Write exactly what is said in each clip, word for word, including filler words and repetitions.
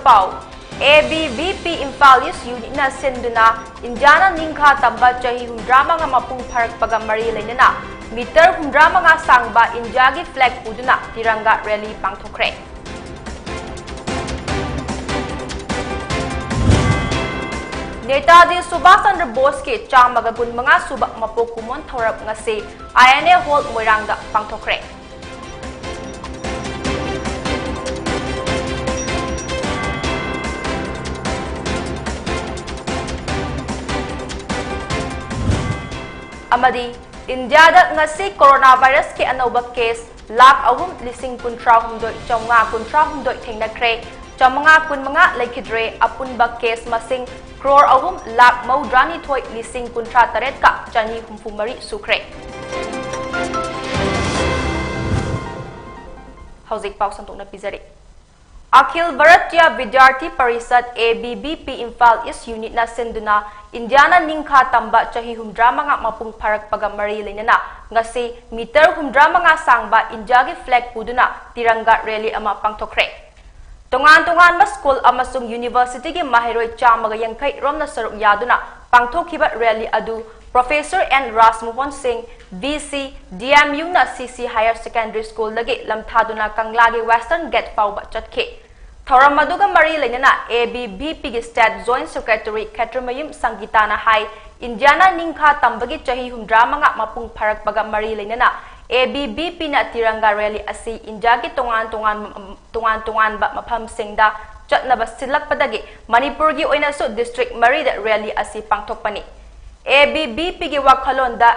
ꯄꯥꯎ꯫ A B V P Imphal east ꯌꯨꯅꯤꯠꯅ ꯁꯤꯟꯗꯨꯅ ꯏꯟꯗꯤꯌꯥꯅ ꯅꯤꯡꯈꯥ ꯇꯝꯕ ꯆꯍꯤ ꯍꯨꯝꯗ꯭ꯔꯥ ꯃꯉꯥ ꯃꯄꯨꯡ ꯐꯥꯔꯛꯄꯒ ꯃꯔꯤ ꯂꯩꯅꯅ ꯃꯤꯇꯔ ꯍꯨꯝꯗ꯭ꯔꯥ ꯃꯉꯥ ꯁꯥꯡꯕ ꯏꯟꯗꯤꯌꯥꯒꯤ ꯐ꯭ꯂꯦꯒ ꯄꯨꯗꯨꯅ ꯇꯤꯔꯪꯒꯥ ꯔꯦꯂꯤ ꯄꯥꯡꯊꯣꯛꯈ꯭ꯔꯦ꯫ ꯅꯦꯇꯥꯖꯤ ꯁꯨꯚꯥꯁ ꯆꯟꯗ꯭ꯔ ꯕꯣꯁꯀꯤ ꯆꯥꯝꯃꯒ ꯀꯨꯟꯃꯉꯥ ꯁꯨꯕ ꯃꯄꯣꯛ ꯀꯨꯝꯑꯣꯟ ꯊꯧꯔꯝ ꯉꯁꯤ ꯑꯥꯏ ꯑꯦꯟ ꯑꯦ ꯍꯣꯜ ꯃꯣꯏꯔꯥꯡꯗ ꯄꯥꯡꯊꯣꯛꯈ꯭ꯔꯦ꯫ ꯑꯃꯗꯤ ꯏꯟꯗꯤꯌꯥꯗ ꯉꯁꯤ ꯀꯣꯔꯣꯅꯥ ꯚꯥꯏꯔꯁꯀꯤ ꯑꯅꯧꯕ ꯀꯦꯁ ꯂꯥꯈ ꯑꯍꯨꯝ ꯂꯤꯁꯤꯡ ꯀꯨꯟꯊ꯭ꯔꯥ ꯍꯨꯝꯗꯣꯏ ꯆꯥꯝꯃꯉꯥ ꯀꯨꯟꯊ꯭ꯔꯥ ꯍꯨꯝꯗꯣꯏ ꯊꯦꯡꯅꯈ꯭ꯔꯦ, ꯆꯥꯝꯃꯉꯥ ꯀꯨꯟꯃꯉꯥ ꯂꯩꯈꯤꯗ꯭ꯔꯦ, ꯑꯄꯨꯟꯕ ꯀꯦꯁ ꯃꯁꯤꯡ ꯀ꯭ꯔꯣꯔ ꯑꯍꯨꯝ ꯂꯥꯈ ꯃꯧꯗ꯭ꯔꯥꯅꯤꯊꯣꯏ ꯂꯤꯁꯤꯡ ꯀꯨꯟꯊ꯭ꯔꯥ ꯇꯔꯦꯠꯀ ꯆꯅꯤ ꯍꯨꯝꯐꯨ ꯃꯔꯤ ꯁꯨꯈ꯭ꯔꯦ꯫ ꯍꯧꯖꯤꯛ ꯄꯥꯎ ꯁꯟꯗꯣꯛꯅ ꯄꯤꯖꯔꯤ꯫ Akhil Bharatiya Vidyarthi Parishad, A B V P, Imphal east ꯌꯨꯅꯤꯠꯅ ꯁꯤꯟꯗꯨꯅ ꯏꯟꯗꯤꯌꯥꯅ ꯅꯤꯡꯈꯥ ꯇꯝꯕ ꯆꯍꯤ ꯍꯨꯝꯗ꯭ꯔꯥ ꯃꯉꯥ ꯃꯄꯨꯡ ꯐꯥꯔꯛꯄꯒ ꯃꯔꯤ ꯂꯩꯅꯅ ꯉꯁꯤ ꯃꯤꯇꯔ ꯍꯨꯝꯗ꯭ꯔꯥ ꯃꯉꯥ ꯁꯥꯡꯕ ꯏꯟꯗꯤꯌꯥꯒꯤ ꯐ꯭ꯂꯦꯒ ꯄꯨꯗꯨꯅ ꯇꯤꯔꯪꯒꯥ ꯔꯦꯂꯤ ꯑꯃ ꯄꯥꯡꯊꯣꯛꯈ꯭ꯔꯦ꯫ ꯇꯣꯉꯥꯟ ꯇꯣꯉꯥꯟꯕ ꯁ꯭ꯀꯨꯜ ꯑꯃꯁꯨꯡ ꯌꯨꯅꯤꯚꯔꯁꯤꯇꯤꯒꯤ ꯃꯍꯩꯔꯣꯏ ꯆꯥꯝꯃꯒ ꯌꯥꯡꯈꯩ ꯔꯣꯝꯅ ꯁꯔꯨꯛ ꯌꯥꯗꯨꯅ ꯄꯥꯡꯊꯣꯛꯈꯤꯕ ꯔꯦꯂꯤ ꯑꯗꯨ ꯄ꯭ꯔꯣꯐꯦꯁꯔ ꯑꯦꯟ ꯔꯥꯖꯃꯣꯍꯟ ꯁꯤꯡ, ꯚꯤ ꯁꯤ, ꯗꯤ ꯑꯦꯝ ꯌꯨꯅ ꯁꯤ ꯁꯤ ꯍꯥꯌꯔ ꯁꯦꯀꯦꯟꯗꯔꯤ ꯁ꯭ꯀꯨꯜꯗꯒꯤ ꯂꯝꯊꯥꯗꯨꯅ ꯀꯪꯂꯥꯒꯤ ꯋꯦꯁꯇꯔꯟ ꯒꯦꯠ ꯐꯥꯎꯕ ꯆꯠꯈꯤ꯫ ꯊꯧꯔꯝ ꯑꯗꯨꯒ ꯃꯔꯤ ꯂꯩꯅꯅ ꯑꯦ ꯕꯤ ꯚꯤ ꯄꯤꯒꯤ ꯁ꯭ꯇꯦꯠ ꯖꯣꯏꯟꯠ ꯁꯦꯀ꯭ꯔꯦꯇꯔꯤ ꯈꯦꯇ꯭ꯔꯤꯃꯌꯨꯝ ꯁꯪꯒꯤꯇꯥꯅ ꯍꯥꯏ, ꯏꯟꯗꯤꯌꯥꯅ ꯅꯤꯡꯈꯥ ꯇꯝꯕꯒꯤ ꯆꯍꯤ ꯍꯨꯝꯗ꯭ꯔꯥ ꯃꯉꯥ ꯃꯄꯨꯡ ꯐꯥꯔꯛꯄꯒ ꯃꯔꯤ ꯂꯩꯅꯅ ꯑꯦ ꯕꯤ ꯚꯤ ꯄꯤꯅ ꯇꯤꯔꯪꯒꯥ ꯔꯦꯂꯤ ꯑꯁꯤ ꯏꯟꯗꯤꯌꯥꯒꯤ ꯇꯣꯉꯥꯟ ꯇꯣꯉꯥꯟꯕ, ꯇꯣꯉꯥꯟ ꯇꯣꯉꯥꯟꯕ ꯃꯐꯝꯁꯤꯡꯗ ꯆꯠꯅꯕ ꯁꯤꯜꯂꯛꯄꯗꯒꯤ ꯃꯅꯤꯄꯨꯔꯒꯤ ꯑꯣꯏꯅꯁꯨ ꯗꯤꯁꯇ꯭ꯔꯤꯛ ꯃꯔꯤꯗ ꯔꯦꯂꯤ ꯑꯁꯤ ꯄꯥꯡꯊꯣꯛꯄꯅꯤ꯫ ꯑꯦ ꯕꯤ ꯚꯤ ꯄꯤꯒꯤ ꯋꯥꯈꯜꯂꯣꯟꯗ,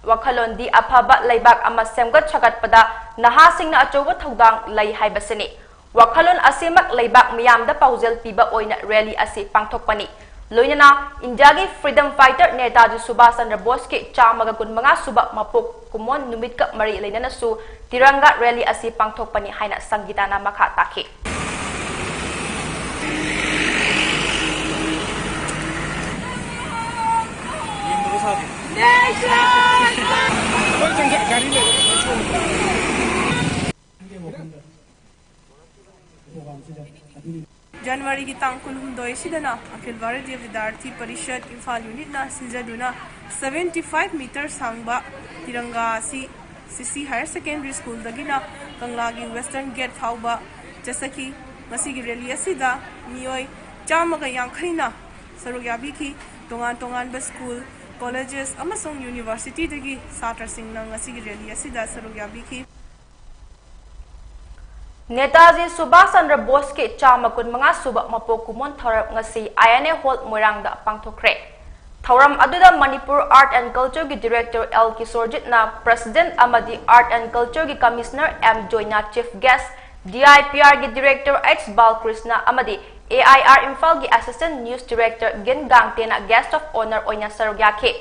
ꯋꯥꯈꯜꯂꯣꯟꯗꯤ ꯑꯐꯕ ꯂꯩꯕꯥꯛ ꯑꯃ ꯁꯦꯝꯒꯠ ꯁꯥꯒꯠꯄꯗ ꯅꯍꯥꯁꯤꯡꯅ ꯑꯆꯧꯕ ꯊꯧꯗꯥꯡ ꯂꯩ ꯍꯥꯏꯕꯁꯤꯅꯤ꯫ ꯋꯥꯈꯜꯂꯣꯟ ꯑꯁꯤꯃꯛ ꯂꯩꯕꯥꯛ ꯃꯤꯌꯥꯝꯗ ꯄꯥꯎꯖꯦꯜ ꯄꯤꯕ ꯑꯣꯏꯅ ꯔꯦꯂꯤ ꯑꯁꯤ ꯄꯥꯡꯊꯣꯛꯄꯅꯤ꯫ ꯂꯣꯏꯅꯅ ꯏꯟꯗꯤꯌꯥꯒꯤ ꯐ꯭ꯔꯤꯗꯝ ꯐꯥꯏꯇꯔ ꯅꯦꯇꯥꯖꯤ ꯁꯨꯚꯥꯁ ꯆꯟꯗ꯭ꯔ ꯕꯣꯁꯀꯤ ꯆꯥꯝꯃꯒ ꯀꯨꯟꯃꯉꯥ ꯁꯨꯕ ꯃꯄꯣꯛ ꯀꯨꯝꯑꯣꯟ ꯅꯨꯃꯤꯠꯀ ꯃꯔꯤ ꯂꯩꯅꯅꯁꯨ ꯇꯤꯔꯪꯒꯥ ꯔꯦꯂꯤ ꯑꯁꯤ ꯄꯥꯡꯊꯣꯛꯄꯅꯤ ꯍꯥꯏꯅ ꯁꯪꯒꯤꯇꯥꯅ ꯃꯈꯥ ꯇꯥꯈꯤ꯫ ꯖꯅꯋꯥꯔꯤꯒꯤ ꯇꯥꯡ ꯀꯨꯟꯍꯨꯝꯗꯣꯏ ꯑꯁꯤꯗꯅ ꯑꯈꯤꯜ Bharatiya ꯚꯤꯗ꯭ꯌꯥꯔꯊꯤ parishad Imphal ꯌꯨꯅꯤꯠꯅ ꯁꯤꯟꯖꯗꯨꯅ seventy five meter ꯁꯥꯡꯕ ꯇꯤꯔꯪꯒꯥ ꯑꯁꯤ C C Higher Secondary Schoolꯗꯒꯤꯅ ꯀꯪꯂꯥꯒꯤ Western Gate ꯐꯥꯎꯕ ꯆꯠꯆꯈꯤ꯫ ꯃꯁꯤꯒꯤ rally ꯑꯁꯤꯗ ꯃꯤꯑꯣꯏ ꯆꯥꯝꯃꯒ ꯌꯥꯡꯈꯩꯅ ꯁꯔꯨꯛ ꯌꯥꯕꯤꯈꯤ꯫ ꯇꯣꯉꯥꯟ ꯇꯣꯉꯥꯟꯕ school, colleges ꯑꯃꯁꯨꯡ universityꯗꯒꯤ ꯁꯥꯇ꯭ꯔꯁꯤꯡꯅ ꯉꯁꯤꯒꯤ rally ꯑꯁꯤꯗ ꯁꯔꯨꯛ ꯌꯥꯕꯤꯈꯤ꯫ ꯅꯦꯇꯥꯖꯤ ꯁꯨꯚꯥꯁ ꯆꯟꯗ꯭ꯔ ꯕꯣꯁꯀꯤ ꯆꯥꯝꯃ ꯀꯨꯟꯃꯉꯥ ꯁꯨꯕ ꯃꯄꯣꯛ ꯀꯨꯝꯑꯣꯟ ꯊꯧꯔꯝ ꯉꯁꯤ I N A Hall ꯃꯣꯏꯔꯥꯡꯗ ꯄꯥꯡꯊꯣꯛꯈ꯭ꯔꯦ꯫ ꯊꯧꯔꯝ ꯑꯗꯨꯗ Manipur Art and Cultureꯒꯤ Director L ꯀꯤꯁꯣꯔꯖꯤꯠꯅ President ꯑꯃꯗꯤ Art and Cultureꯒꯤ Commissioner M ꯖꯣꯏꯅ Chief Guest, D I P Rꯒꯤ Director H Balkrishna ꯑꯃꯗꯤ A I R ꯏꯝꯐꯥꯜꯒꯤ Assistant News Director ꯒꯤꯟ ꯒꯥꯡꯇꯦꯅ Guest of Honour ꯑꯣꯏꯅ ꯁꯔꯨꯛ ꯌꯥꯈꯤ꯫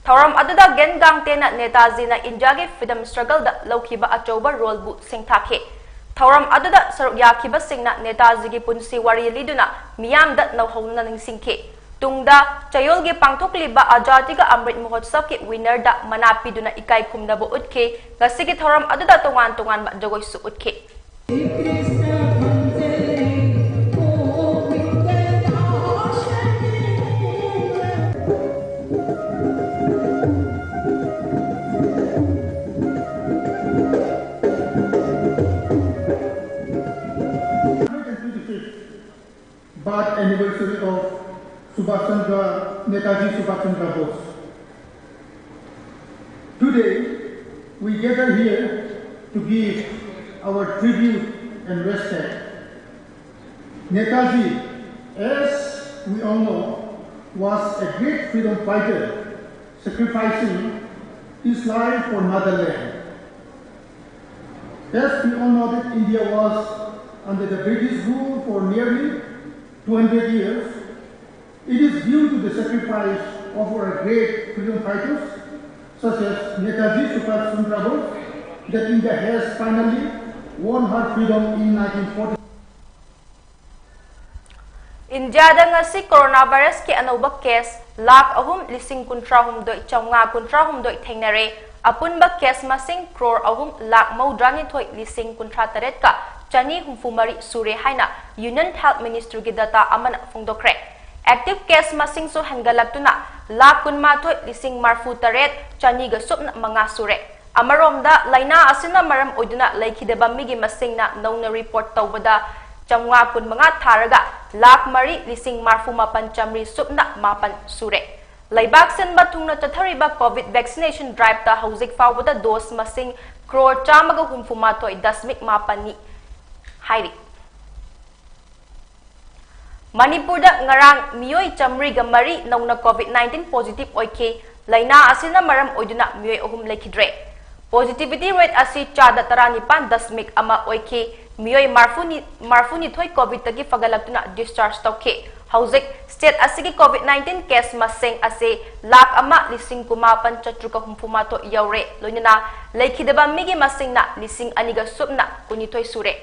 ꯊꯧꯔꯝ ꯑꯗꯨꯗ ꯒꯤꯟ ꯒꯥꯡꯇꯦꯅ ꯅꯦꯇꯥꯖꯤꯅ ꯏꯟꯗꯤꯌꯥꯒꯤ freedom struggleꯗ ꯂꯧꯈꯤꯕ ꯑꯆꯧꯕ roleꯕꯨ ꯁꯤꯡꯊꯥꯈꯤ꯫ ꯊꯧꯔꯝ ꯑꯗꯨꯗ ꯁꯔꯨꯛ ꯌꯥꯈꯤꯕꯁꯤꯡꯅ ꯅꯦꯇꯥꯖꯤꯒꯤ ꯄꯨꯟꯁꯤ ꯋꯥꯔꯤ ꯂꯤꯗꯨꯅ ꯃꯤꯌꯥꯝꯗ ꯅꯧꯍꯧꯅꯅ ꯅꯤꯡꯁꯤꯡꯈꯤ꯫ ꯇꯨꯡꯗ ꯆꯌꯣꯜꯒꯤ ꯄꯥꯡꯊꯣꯛꯂꯤꯕ ꯑꯖꯥꯗꯤ ꯀꯥ ꯑꯃ꯭ꯔꯤꯠ ꯃꯍꯣꯠꯁꯕꯀꯤ winnerꯗ ꯃꯅꯥ ꯄꯤꯗꯨꯅ ꯏꯀꯥꯏ ꯈꯨꯝꯅꯕ ꯎꯠꯈꯤ꯫ ꯉꯁꯤꯒꯤ ꯊꯧꯔꯝ ꯑꯗꯨꯗ ꯇꯣꯉꯥꯟ ꯇꯣꯉꯥꯟꯕ ꯖꯒꯣꯏꯁꯨ ꯎꯠꯈꯤ꯫ Birth anniversary of Subhash Chandra, Netaji Subhash Chandra Bose. Today, we gather here to give our tribute and respect. Netaji, as we all know, was a great freedom fighter, sacrificing his life for motherland. As we all know that India was under the British rule for nearly two hundred years. It is due to the sacrifice of our great freedom fighters such as Netaji Subhash Chandra Bose that India has finally won her freedom in nineteen forty. ꯏꯟꯗꯤꯌꯥꯗ ꯉꯁꯤ corona ꯚꯥꯏꯔꯁꯀꯤ ꯑꯅꯧꯕ case lakh ꯑꯍꯨꯝ ꯂꯤꯁꯤꯡ ꯀꯨꯟꯊ꯭ꯔꯥ ꯍꯨꯝꯗꯣꯏ ꯆꯥꯝꯃꯉꯥ ꯀꯨꯟꯊ꯭ꯔꯥ ꯍꯨꯝꯗꯣꯏ ꯊꯦꯡꯅꯔꯦ꯫ ꯑꯄꯨꯟꯕ ꯀꯦꯁ ꯃꯁꯤꯡ ꯀ꯭ꯔꯣꯔ ꯑꯍꯨꯝ ꯂꯥꯈ ꯃꯧꯗ꯭ꯔꯥ ꯅꯤꯊꯣꯏ ꯂꯤꯁꯤꯡ ꯀꯨꯟꯊ꯭ꯔꯥ ꯇꯔꯦꯠꯀ ꯆꯅꯤ ꯍꯨꯝꯐꯨ ꯃꯔꯤ ꯁꯨꯔꯦ ꯍꯥꯏꯅ Union Health Ministryꯒꯤ data ꯑꯃꯅ ꯐꯣꯡꯗꯣꯛꯈ꯭ꯔꯦ꯫ Active case ꯃꯁꯤꯡꯁꯨ ꯍꯦꯟꯒꯠꯂꯛꯇꯨꯅ ꯂꯥꯈ ꯀꯨꯟꯃꯥꯊꯣꯏ ꯂꯤꯁꯤꯡ ꯃꯔꯐꯨ ꯇꯔꯦꯠ ꯆꯅꯤꯒ ꯁꯨꯞꯅ ꯃꯉꯥ ꯁꯨꯔꯦ꯫ ꯑꯃꯔꯣꯝꯗ, ꯂꯥꯏꯅꯥ ꯑꯁꯤꯅ ꯃꯔꯝ ꯑꯣꯏꯗꯨꯅ ꯂꯩꯈꯤꯗꯕ ꯃꯤꯒꯤ ꯃꯁꯤꯡꯅ ꯅꯧꯅ report ꯇꯧꯕꯗ ꯆꯥꯝꯃꯉꯥ ꯀꯨꯟꯃꯉꯥ ꯊꯥꯔꯒ ꯂꯥꯈ ꯃꯔꯤ ꯂꯤꯁꯤꯡ ꯃꯔꯐꯨ ꯃꯥꯄꯟ ꯆꯥꯃꯔꯤ ꯁꯨꯞꯅ ꯃꯥꯄꯟ ꯁꯨꯔꯦ꯫ ꯂꯩꯕꯥꯛ ꯁꯤꯟꯕ ꯊꯨꯡꯅ ꯆꯠꯊꯔꯤꯕ COVID vaccination driveꯇ ꯍꯧꯖꯤꯛ ꯐꯥꯎꯕꯗ dose ꯃꯁꯤꯡ ꯀ꯭ꯔꯣꯔ ꯆꯥꯝꯃꯒ ꯍꯨꯝꯐꯨ ꯃꯥꯊꯣꯏ ꯗꯁꯃꯤꯛ ꯃꯥꯄꯟꯅꯤ ꯍꯥꯏꯔꯤ꯫ ꯃꯅꯤꯄꯨꯔꯗ ꯉꯔꯥꯡ ꯃꯤꯑꯣꯏ ꯆꯥꯃꯔꯤꯒ ꯃꯔꯤ ꯅꯧꯅ COVID nineteen positive ꯑꯣꯏꯈꯤ꯫ ꯂꯥꯏꯅꯥ ꯑꯁꯤꯅ ꯃꯔꯝ ꯑꯣꯏꯗꯨꯅ ꯃꯤꯑꯣꯏ ꯑꯍꯨꯝ ꯂꯩꯈꯤꯗ꯭ꯔꯦ꯫ Positivity rate ꯑꯁꯤ ꯆꯥꯗ ꯇꯔꯥꯅꯤꯄꯥꯟ ꯗꯁꯃꯤꯛ ꯑꯃ ꯑꯣꯏꯈꯤ꯫ ꯃꯤꯑꯣꯏ ꯃꯔꯐꯨꯅꯤ, ꯃꯔꯐꯨꯅꯤꯊꯣꯏ COVIDꯇꯒꯤ ꯐꯒꯠꯂꯛꯇꯨꯅ discharge ꯇꯧꯈꯤ꯫ ꯍꯧꯖꯤꯛ state ꯑꯁꯤꯒꯤ COVID nineteen case ꯃꯁꯤꯡ ꯑꯁꯤ ꯂꯥꯈ ꯑꯃ ꯂꯤꯁꯤꯡ ꯀꯨꯟꯃꯥꯄꯟ ꯆꯥꯇ꯭ꯔꯨꯛꯀ ꯍꯨꯝꯐꯨ ꯃꯥꯊꯣꯏ ꯌꯧꯔꯦ꯫ ꯂꯣꯏꯅꯅ ꯂꯩꯈꯤꯗꯕ ꯃꯤꯒꯤ ꯃꯁꯤꯡꯅ ꯂꯤꯁꯤꯡ ꯑꯅꯤꯒ ꯁꯨꯞꯅ ꯀꯨꯟꯅꯤꯊꯣꯏ ꯁꯨꯔꯦ꯫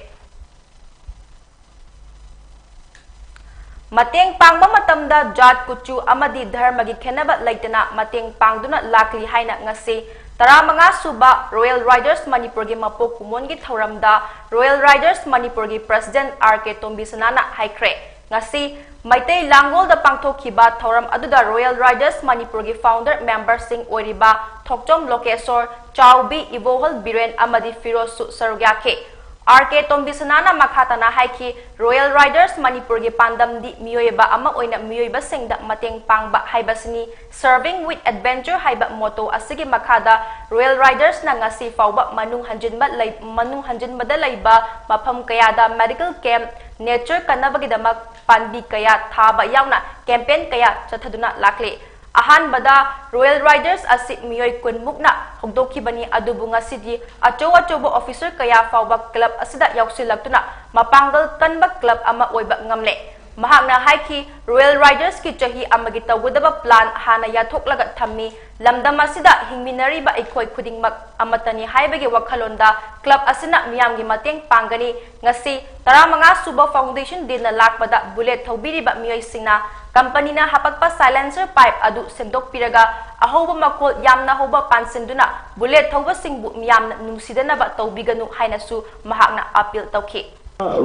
ꯃꯇꯦꯡ ꯄꯥꯡꯕ ꯃꯇꯝꯗ ꯖꯥꯠ, ꯀꯨꯆꯨ ꯑꯃꯗꯤ ꯙꯔꯃꯒꯤ ꯈꯦꯟꯅꯕ ꯂꯩꯇꯅ ꯃꯇꯦꯡ ꯄꯥꯡꯗꯨꯅ ꯂꯥꯛꯂꯤ ꯍꯥꯏꯅ ꯉꯁꯤ ꯇꯔꯥꯃꯉꯥ ꯁꯨꯕ Royal Riders ꯃꯅꯤꯄꯨꯔꯒꯤ ꯃꯄꯣꯛ ꯀꯨꯝꯑꯣꯟꯒꯤ ꯊꯧꯔꯝꯗ Royal Riders ꯃꯅꯤꯄꯨꯔꯒꯤ President R K ꯇꯣꯝꯕꯤꯁꯅꯥꯅ ꯍꯥꯏꯈ꯭ꯔꯦ꯫ ꯉꯁꯤ ꯃꯩꯇꯩ ꯂꯥꯡꯒꯣꯜꯗ ꯄꯥꯡꯊꯣꯛꯈꯤꯕ ꯊꯧꯔꯝ ꯑꯗꯨꯗ Royal Riders ꯃꯅꯤꯄꯨꯔꯒꯤ founder memberꯁꯤꯡ ꯑꯣꯏꯔꯤꯕ ꯊꯣꯛꯆꯣꯝ ꯂꯣꯀꯦꯁꯣꯔ, ꯆꯥꯎꯕꯤ, ꯏꯕꯣꯍꯜ ꯕꯤꯔꯦꯟ ꯑꯃꯗꯤ ꯐꯤꯔꯣꯖꯁꯨ ꯁꯔꯨꯛ ꯌꯥꯈꯤ꯫ R K ꯇꯣꯝꯕꯤꯁꯅꯥꯅ ꯃꯈꯥ ꯇꯥꯅ ꯍꯥꯏꯈꯤ, Royal Riders ꯃꯅꯤꯄꯨꯔꯒꯤ ꯄꯥꯟꯗꯝꯗꯤ ꯃꯤꯑꯣꯏꯕ ꯑꯃ ꯑꯣꯏꯅ ꯃꯤꯑꯣꯏꯕꯁꯤꯡꯗ ꯃꯇꯦꯡ ꯄꯥꯡꯕ ꯍꯥꯏꯕꯁꯤꯅꯤ꯫ Serving with Adventure ꯍꯥꯏꯕ motto ꯑꯁꯤꯒꯤ ꯃꯈꯥꯗ Royal Ridersꯅ ꯉꯁꯤ ꯐꯥꯎꯕ ꯃꯅꯨꯡ ꯍꯟꯖꯤꯟꯕ ꯂꯩ-, ꯃꯅꯨꯡ ꯍꯟꯖꯤꯟꯕꯗ ꯂꯩꯕ ꯃꯐꯝ ꯀꯌꯥꯗ medical camp, nature ꯀꯟꯅꯕꯒꯤꯗꯃꯛ ꯄꯥꯝꯕꯤ ꯀꯌꯥ ꯊꯥꯕ ꯌꯥꯎꯅ campaign ꯀꯌꯥ ꯆꯠꯊꯗꯨꯅ ꯂꯥꯛꯂꯤ꯫ ꯑꯍꯥꯟꯕꯗ Royal Riders ꯑꯁꯤ ꯃꯤꯑꯣꯏ ꯀꯨꯟꯃꯨꯛꯅ ꯍꯧꯗꯣꯛꯈꯤꯕꯅꯤ, ꯑꯗꯨꯕꯨ ꯉꯁꯤꯗꯤ ꯑꯆꯧ ꯑꯆꯧꯕ officer ꯀꯌꯥ ꯐꯥꯎꯕ club ꯑꯁꯤꯗ ꯌꯥꯎꯁꯤꯜꯂꯛꯇꯨꯅ ꯃꯄꯥꯡꯒꯜ ꯀꯟꯕ club ꯑꯃ ꯑꯣꯏꯕ ꯉꯝꯂꯦ꯫ ꯃꯍꯥꯛꯅ ꯍꯥꯏꯈꯤ, Royal Ridersꯀꯤ ꯆꯍꯤ ꯑꯃꯒꯤ ꯇꯧꯒꯗꯕ plan ꯍꯥꯟꯅ ꯌꯥꯊꯣꯛꯂꯒ ꯊꯝꯃꯤ꯫ ꯂꯝꯗꯝ ꯑꯁꯤꯗ ꯍꯤꯡꯃꯤꯟꯅꯔꯤꯕ ꯑꯩꯈꯣꯏ ꯈꯨꯗꯤꯡꯃꯛ ꯑꯃꯠꯇꯅꯤ ꯍꯥꯏꯕꯒꯤ ꯋꯥꯈꯜꯂꯣꯟꯗ club ꯑꯁꯤꯅ ꯃꯤꯌꯥꯝꯒꯤ ꯃꯇꯦꯡ ꯄꯥꯡꯒꯅꯤ꯫ ꯉꯁꯤ ꯇꯔꯥꯃꯉꯥ ꯁꯨꯕ foundation dayꯅ ꯂꯥꯛꯄꯗ bullet ꯊꯧꯕꯤꯔꯤꯕ ꯃꯤꯑꯣꯏꯁꯤꯡꯅ ꯀꯝꯄꯅꯤꯅ ꯍꯥꯄꯛꯄ silencer pipe ꯑꯗꯨ ꯁꯦꯡꯗꯣꯛꯄꯤꯔꯒ ꯑꯍꯧꯕ ꯃꯈꯣꯜ ꯌꯥꯝꯅ ꯍꯧꯕ ꯄꯥꯟꯁꯤꯟꯗꯨꯅ bullet ꯊꯧꯕꯁꯤꯡꯕꯨ ꯃꯤꯌꯥꯝꯅ ꯅꯨꯡꯁꯤꯗꯅꯕ ꯇꯧꯕꯤꯒꯅꯨ ꯍꯥꯏꯅꯁꯨ ꯃꯍꯥꯛꯅ appeal ꯇꯧꯈꯤ꯫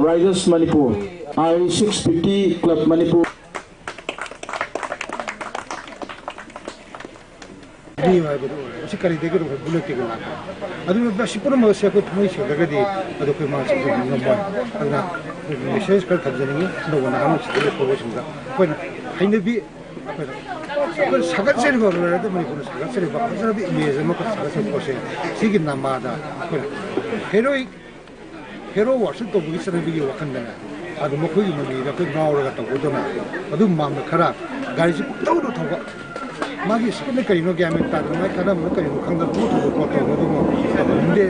Riders Manipur, I six fifty Club Manipur. ꯃꯤ ꯍꯥꯏꯕꯗꯨ ꯑꯣꯏꯔꯦ꯫ ꯃꯁꯤ ꯀꯔꯤꯗꯒꯤ ꯑꯩꯈꯣꯏ bullet ꯇꯒꯤ ꯂꯥꯛꯄ? ꯑꯗꯨꯅ ꯁꯤ ꯄꯨꯝꯅꯃꯛ ꯑꯁꯦ ꯑꯩꯈꯣꯏ ꯊꯃꯣꯏ ꯁꯦꯡꯗ꯭ꯔꯒꯗꯤ ꯑꯗꯨ ꯑꯩꯈꯣꯏ ꯃꯥ ꯆꯠꯄ ꯉꯝꯃꯣꯏ꯫ ꯑꯗꯨꯅ ꯑꯩꯈꯣꯏ message ꯈꯔ ꯊꯝꯖꯅꯤꯡꯉꯤ ꯑꯅꯧꯕ ꯅꯍꯥꯔꯣꯜꯁꯤꯡꯗ ꯂꯩꯊꯣꯛꯄꯁꯤꯡꯗ꯫ ꯑꯩꯈꯣꯏꯅ ꯍꯩꯅꯕꯤ ꯑꯩꯈꯣꯏꯅ ꯑꯩꯈꯣꯏꯅ ꯁꯥꯒꯠꯆꯔꯤꯕ ꯂꯣꯏꯔꯗ ꯃꯅꯤꯄꯨꯔꯅ ꯁꯥꯒꯠꯆꯔꯤꯕ ꯐꯖꯔꯕ image ꯑꯃꯈꯛ ꯁꯥꯒꯠꯆꯕ ꯄꯣꯠꯁꯦ ꯁꯤꯒꯤ ꯅꯃꯥꯗ ꯑꯩꯈꯣꯏꯅ heroic hero worship ꯇꯧꯕꯒꯤ ꯆꯠꯅꯕꯤꯒꯤ ꯋꯥꯈꯜꯗꯅꯦ꯫ ꯑꯗꯨ ꯃꯈꯣꯏꯒꯤ ꯃꯃꯤꯗ ꯑꯩꯈꯣꯏ ꯉꯥꯎꯔꯒ ꯇꯧꯕꯗꯨꯅ ꯑꯗꯨ ꯃꯥꯡꯗ ꯈꯔ ꯒꯥꯔꯤꯁꯤ ꯄꯨꯡꯊꯧꯗ ꯊꯧꯕ꯫ ꯃꯥꯒꯤ ꯁꯤꯠꯅ ꯀꯔꯤꯅꯣ ꯒ꯭ꯌꯥꯟ ꯃꯦꯟ ꯇꯥꯗꯅ ꯃꯥꯒꯤ ꯀꯥꯟꯅꯕꯅ ꯀꯔꯤꯅꯣ ꯈꯪꯗꯅ ꯄꯨꯡꯊꯧꯗ ꯄꯣꯠ ꯇꯧꯕ ꯑꯗꯨꯒꯨꯝꯕ ꯇꯧꯍꯟꯅꯤꯡꯗꯦ꯫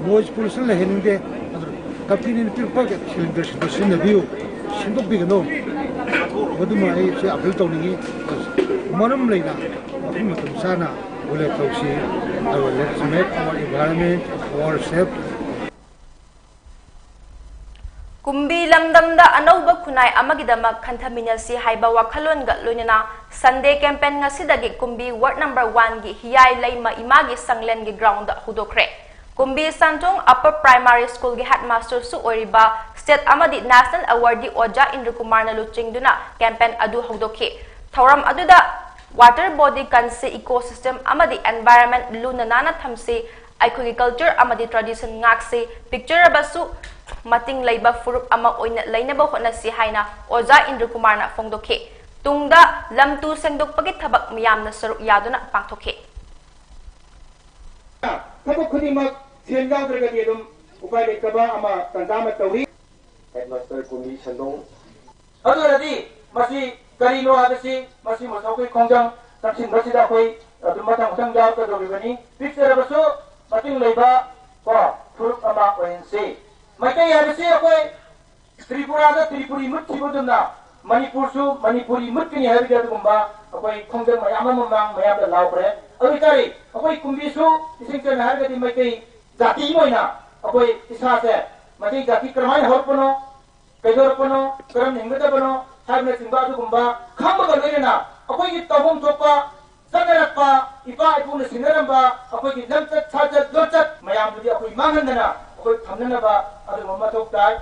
Noise pollution ꯂꯩꯍꯟꯅꯤꯡꯗꯦ꯫ ꯑꯗꯨ ꯀꯝꯄꯅꯤꯅ ꯄꯤꯔꯛꯄ cylinder ꯁꯤꯡꯗꯣ ꯁꯤꯖꯤꯟꯅꯕꯤꯌꯨ꯫ ꯁꯤꯟꯗꯣꯛꯄꯤꯒꯅꯨ꯫ ꯃꯗꯨꯃ ꯑꯩ ꯁꯤ appeal ꯇꯧꯅꯤꯡꯉꯤ꯫ ꯃꯔꯝ ꯂꯩꯅ ꯃꯐꯝ ꯃꯇꯝ ꯆꯥꯅ bullet ꯇꯧꯁꯤ꯫ ꯑꯗꯨꯒ let's make our environment our safe꯫ ꯀꯨꯝꯕꯤ ꯂꯝꯗꯝꯗ ꯑꯅꯧꯕ ꯈꯨꯟꯅꯥꯏ ꯑꯃꯒꯤꯗꯃꯛ ꯈꯟꯊꯃꯤꯟꯅꯁꯤ ꯍꯥꯏꯕ ꯋꯥꯈꯜꯂꯣꯟꯒ ꯂꯣꯏꯅꯅ Sunday campaign ꯉꯁꯤꯗꯒꯤ ꯀꯨꯝꯕꯤ ward number one ꯒꯤ ꯍꯤꯌꯥꯏ ꯂꯩꯃ ꯏꯃꯥꯒꯤ ꯁꯪꯂꯦꯟꯒꯤ ground ꯗ ꯍꯧꯗꯣꯛꯈ꯭ꯔꯦ꯫ ꯀꯨꯝꯕꯤ ꯁꯟꯊꯣꯡ Upper Primary School ꯒꯤ headmaster ꯁꯨ ꯑꯣꯏꯔꯤꯕ state ꯑꯃꯗꯤ national award ꯗꯤ ꯑꯣꯖꯥ ꯏꯟꯗ꯭ꯔꯀꯨꯃꯥꯔꯅ ꯂꯨꯆꯤꯡꯗꯨꯅ campaign ꯑꯗꯨ ꯍꯧꯗꯣꯛꯈꯤ꯫ ꯊꯧꯔꯝ ꯑꯗꯨꯗ water body ꯀꯟꯁꯤ, ecosystem ꯑꯃꯗꯤ environment ꯂꯨꯅ ꯅꯥꯟꯅ ꯊꯝꯁꯤ, ꯑꯩꯈꯣꯏꯒꯤ culture ꯑꯃꯗꯤ tradition ꯉꯥꯛꯁꯤ, ꯄꯤꯛꯆꯔꯕꯁꯨ ꯃꯇꯤꯡ ꯂꯩꯕ ꯐꯨꯔꯨꯞ ꯑꯃ ꯑꯣꯏꯅ ꯂꯩꯅꯕ ꯍꯣꯠꯅꯁꯤ ꯍꯥꯏꯅ ꯑꯣꯖꯥ ꯏꯟꯗ꯭ꯔꯀꯨꯃꯥꯔꯅ ꯐꯣꯡꯗꯣꯛꯈꯤ꯫ ꯇꯨꯡꯗ ꯂꯝ ꯇꯨ ꯁꯦꯡꯗꯣꯛꯄꯒꯤ ꯊꯕꯛ ꯃꯤꯌꯥꯝꯅ ꯁꯔꯨꯛ ꯌꯥꯗꯨꯅ ꯄꯥꯡꯊꯣꯛꯈꯤ꯫ ꯊꯕꯛ ꯈꯨꯗꯤꯡꯃꯛ ꯁꯦꯟ ꯌꯥꯎꯗ꯭ꯔꯒꯗꯤ ꯑꯗꯨꯝ ꯎꯄꯥꯏ ꯂꯩꯇꯕ ꯑꯃ ꯇꯟꯖꯥ ꯑꯃ ꯇꯧꯔꯤ꯫ Headmaster ꯀꯨꯝꯕꯤ ꯁꯟꯗꯣꯡ꯫ ꯑꯗꯨꯅꯗꯤ ꯃꯁꯤ ꯀꯔꯤꯅꯣ ꯍꯥꯏꯕꯁꯤ ꯃꯁꯤ ꯃꯁꯤ ꯑꯩꯈꯣꯏ ꯈꯣꯡꯖꯪ ꯆꯪꯁꯤꯟꯕꯁꯤꯗ ꯑꯩꯈꯣꯏ ꯑꯗꯨꯝ ꯃꯊꯪ ꯃꯊꯪ ꯌꯥꯎꯔꯛꯀꯗꯧꯔꯤꯕꯅꯤ꯫ ꯄꯤꯛꯆꯔꯕꯁꯨ ꯃꯇꯤꯡ ꯂꯩꯕ ꯀꯣ ꯐꯨꯔꯨꯞ ꯑꯃ ꯑꯣꯏꯍꯟꯁꯤ꯫ ꯃꯩꯇꯩ ꯍꯥꯏꯕꯁꯤ ꯑꯩꯈꯣꯏ ꯇ꯭ꯔꯤꯄꯨꯔꯥꯗ ꯇ꯭ꯔꯤꯄꯨꯔꯤ ꯃꯨꯠꯈꯤꯕꯗꯨꯝꯅ ꯃꯅꯤꯄꯨꯔꯁꯨ ꯃꯅꯤꯄꯨꯔꯤ ꯃꯨꯠꯀꯅꯤ ꯍꯥꯏꯕꯒꯤ ꯑꯗꯨꯒꯨꯝꯕ ꯑꯩꯈꯣꯏ ꯈꯣꯡꯖꯪ ꯃꯌꯥꯝ ꯑꯃ ꯃꯃꯥꯡ ꯃꯌꯥꯝꯗ ꯂꯥꯎꯈ꯭ꯔꯦ꯫ ꯑꯗꯨ ꯑꯣꯏꯇꯥꯔꯗꯤ ꯑꯩꯈꯣꯏ ꯀꯨꯝꯕꯤꯁꯨ ꯏꯁꯤꯡ ꯆꯟꯅ ꯍꯥꯏꯔꯒꯗꯤ ꯃꯩꯇꯩ ꯖꯥꯇꯤ ꯑꯃ ꯑꯣꯏꯅ ꯑꯩꯈꯣꯏ ꯏꯁꯥꯁꯦ ꯃꯩꯇꯩ ꯖꯥꯇꯤ ꯀꯔꯝꯍꯥꯏꯅ ꯍꯧꯔꯛꯄꯅꯣ, ꯀꯩꯗꯧꯔꯛꯄꯅꯣ, ꯀꯔꯝꯅ ꯍꯤꯡꯒꯗꯕꯅꯣ, ꯍꯥꯏꯕꯅꯆꯤꯡꯕ ꯑꯗꯨꯒꯨꯝꯕ ꯈꯪꯕꯒ ꯂꯣꯏꯅꯅ ꯑꯩꯈꯣꯏꯒꯤ ꯇꯧꯐꯝ ꯊꯣꯛꯄ ꯆꯠꯅꯔꯛꯄ, ꯏꯄꯥ ꯏꯄꯨꯅ ꯁꯤꯟꯅꯔꯝꯕ ꯑꯩꯈꯣꯏꯒꯤ ꯂꯝꯆꯠ ꯁꯥꯖꯠ ꯂꯣꯟꯆꯠ ꯃꯌꯥꯝꯗꯨꯗꯤ ꯑꯩꯈꯣꯏ ꯃꯥꯡꯍꯟꯗꯅ ꯑꯩꯈꯣꯏ ꯊꯝꯅꯅꯕ ꯑꯗꯨꯒꯨꯝꯕ ꯃꯊꯧ ꯇꯥꯏ꯫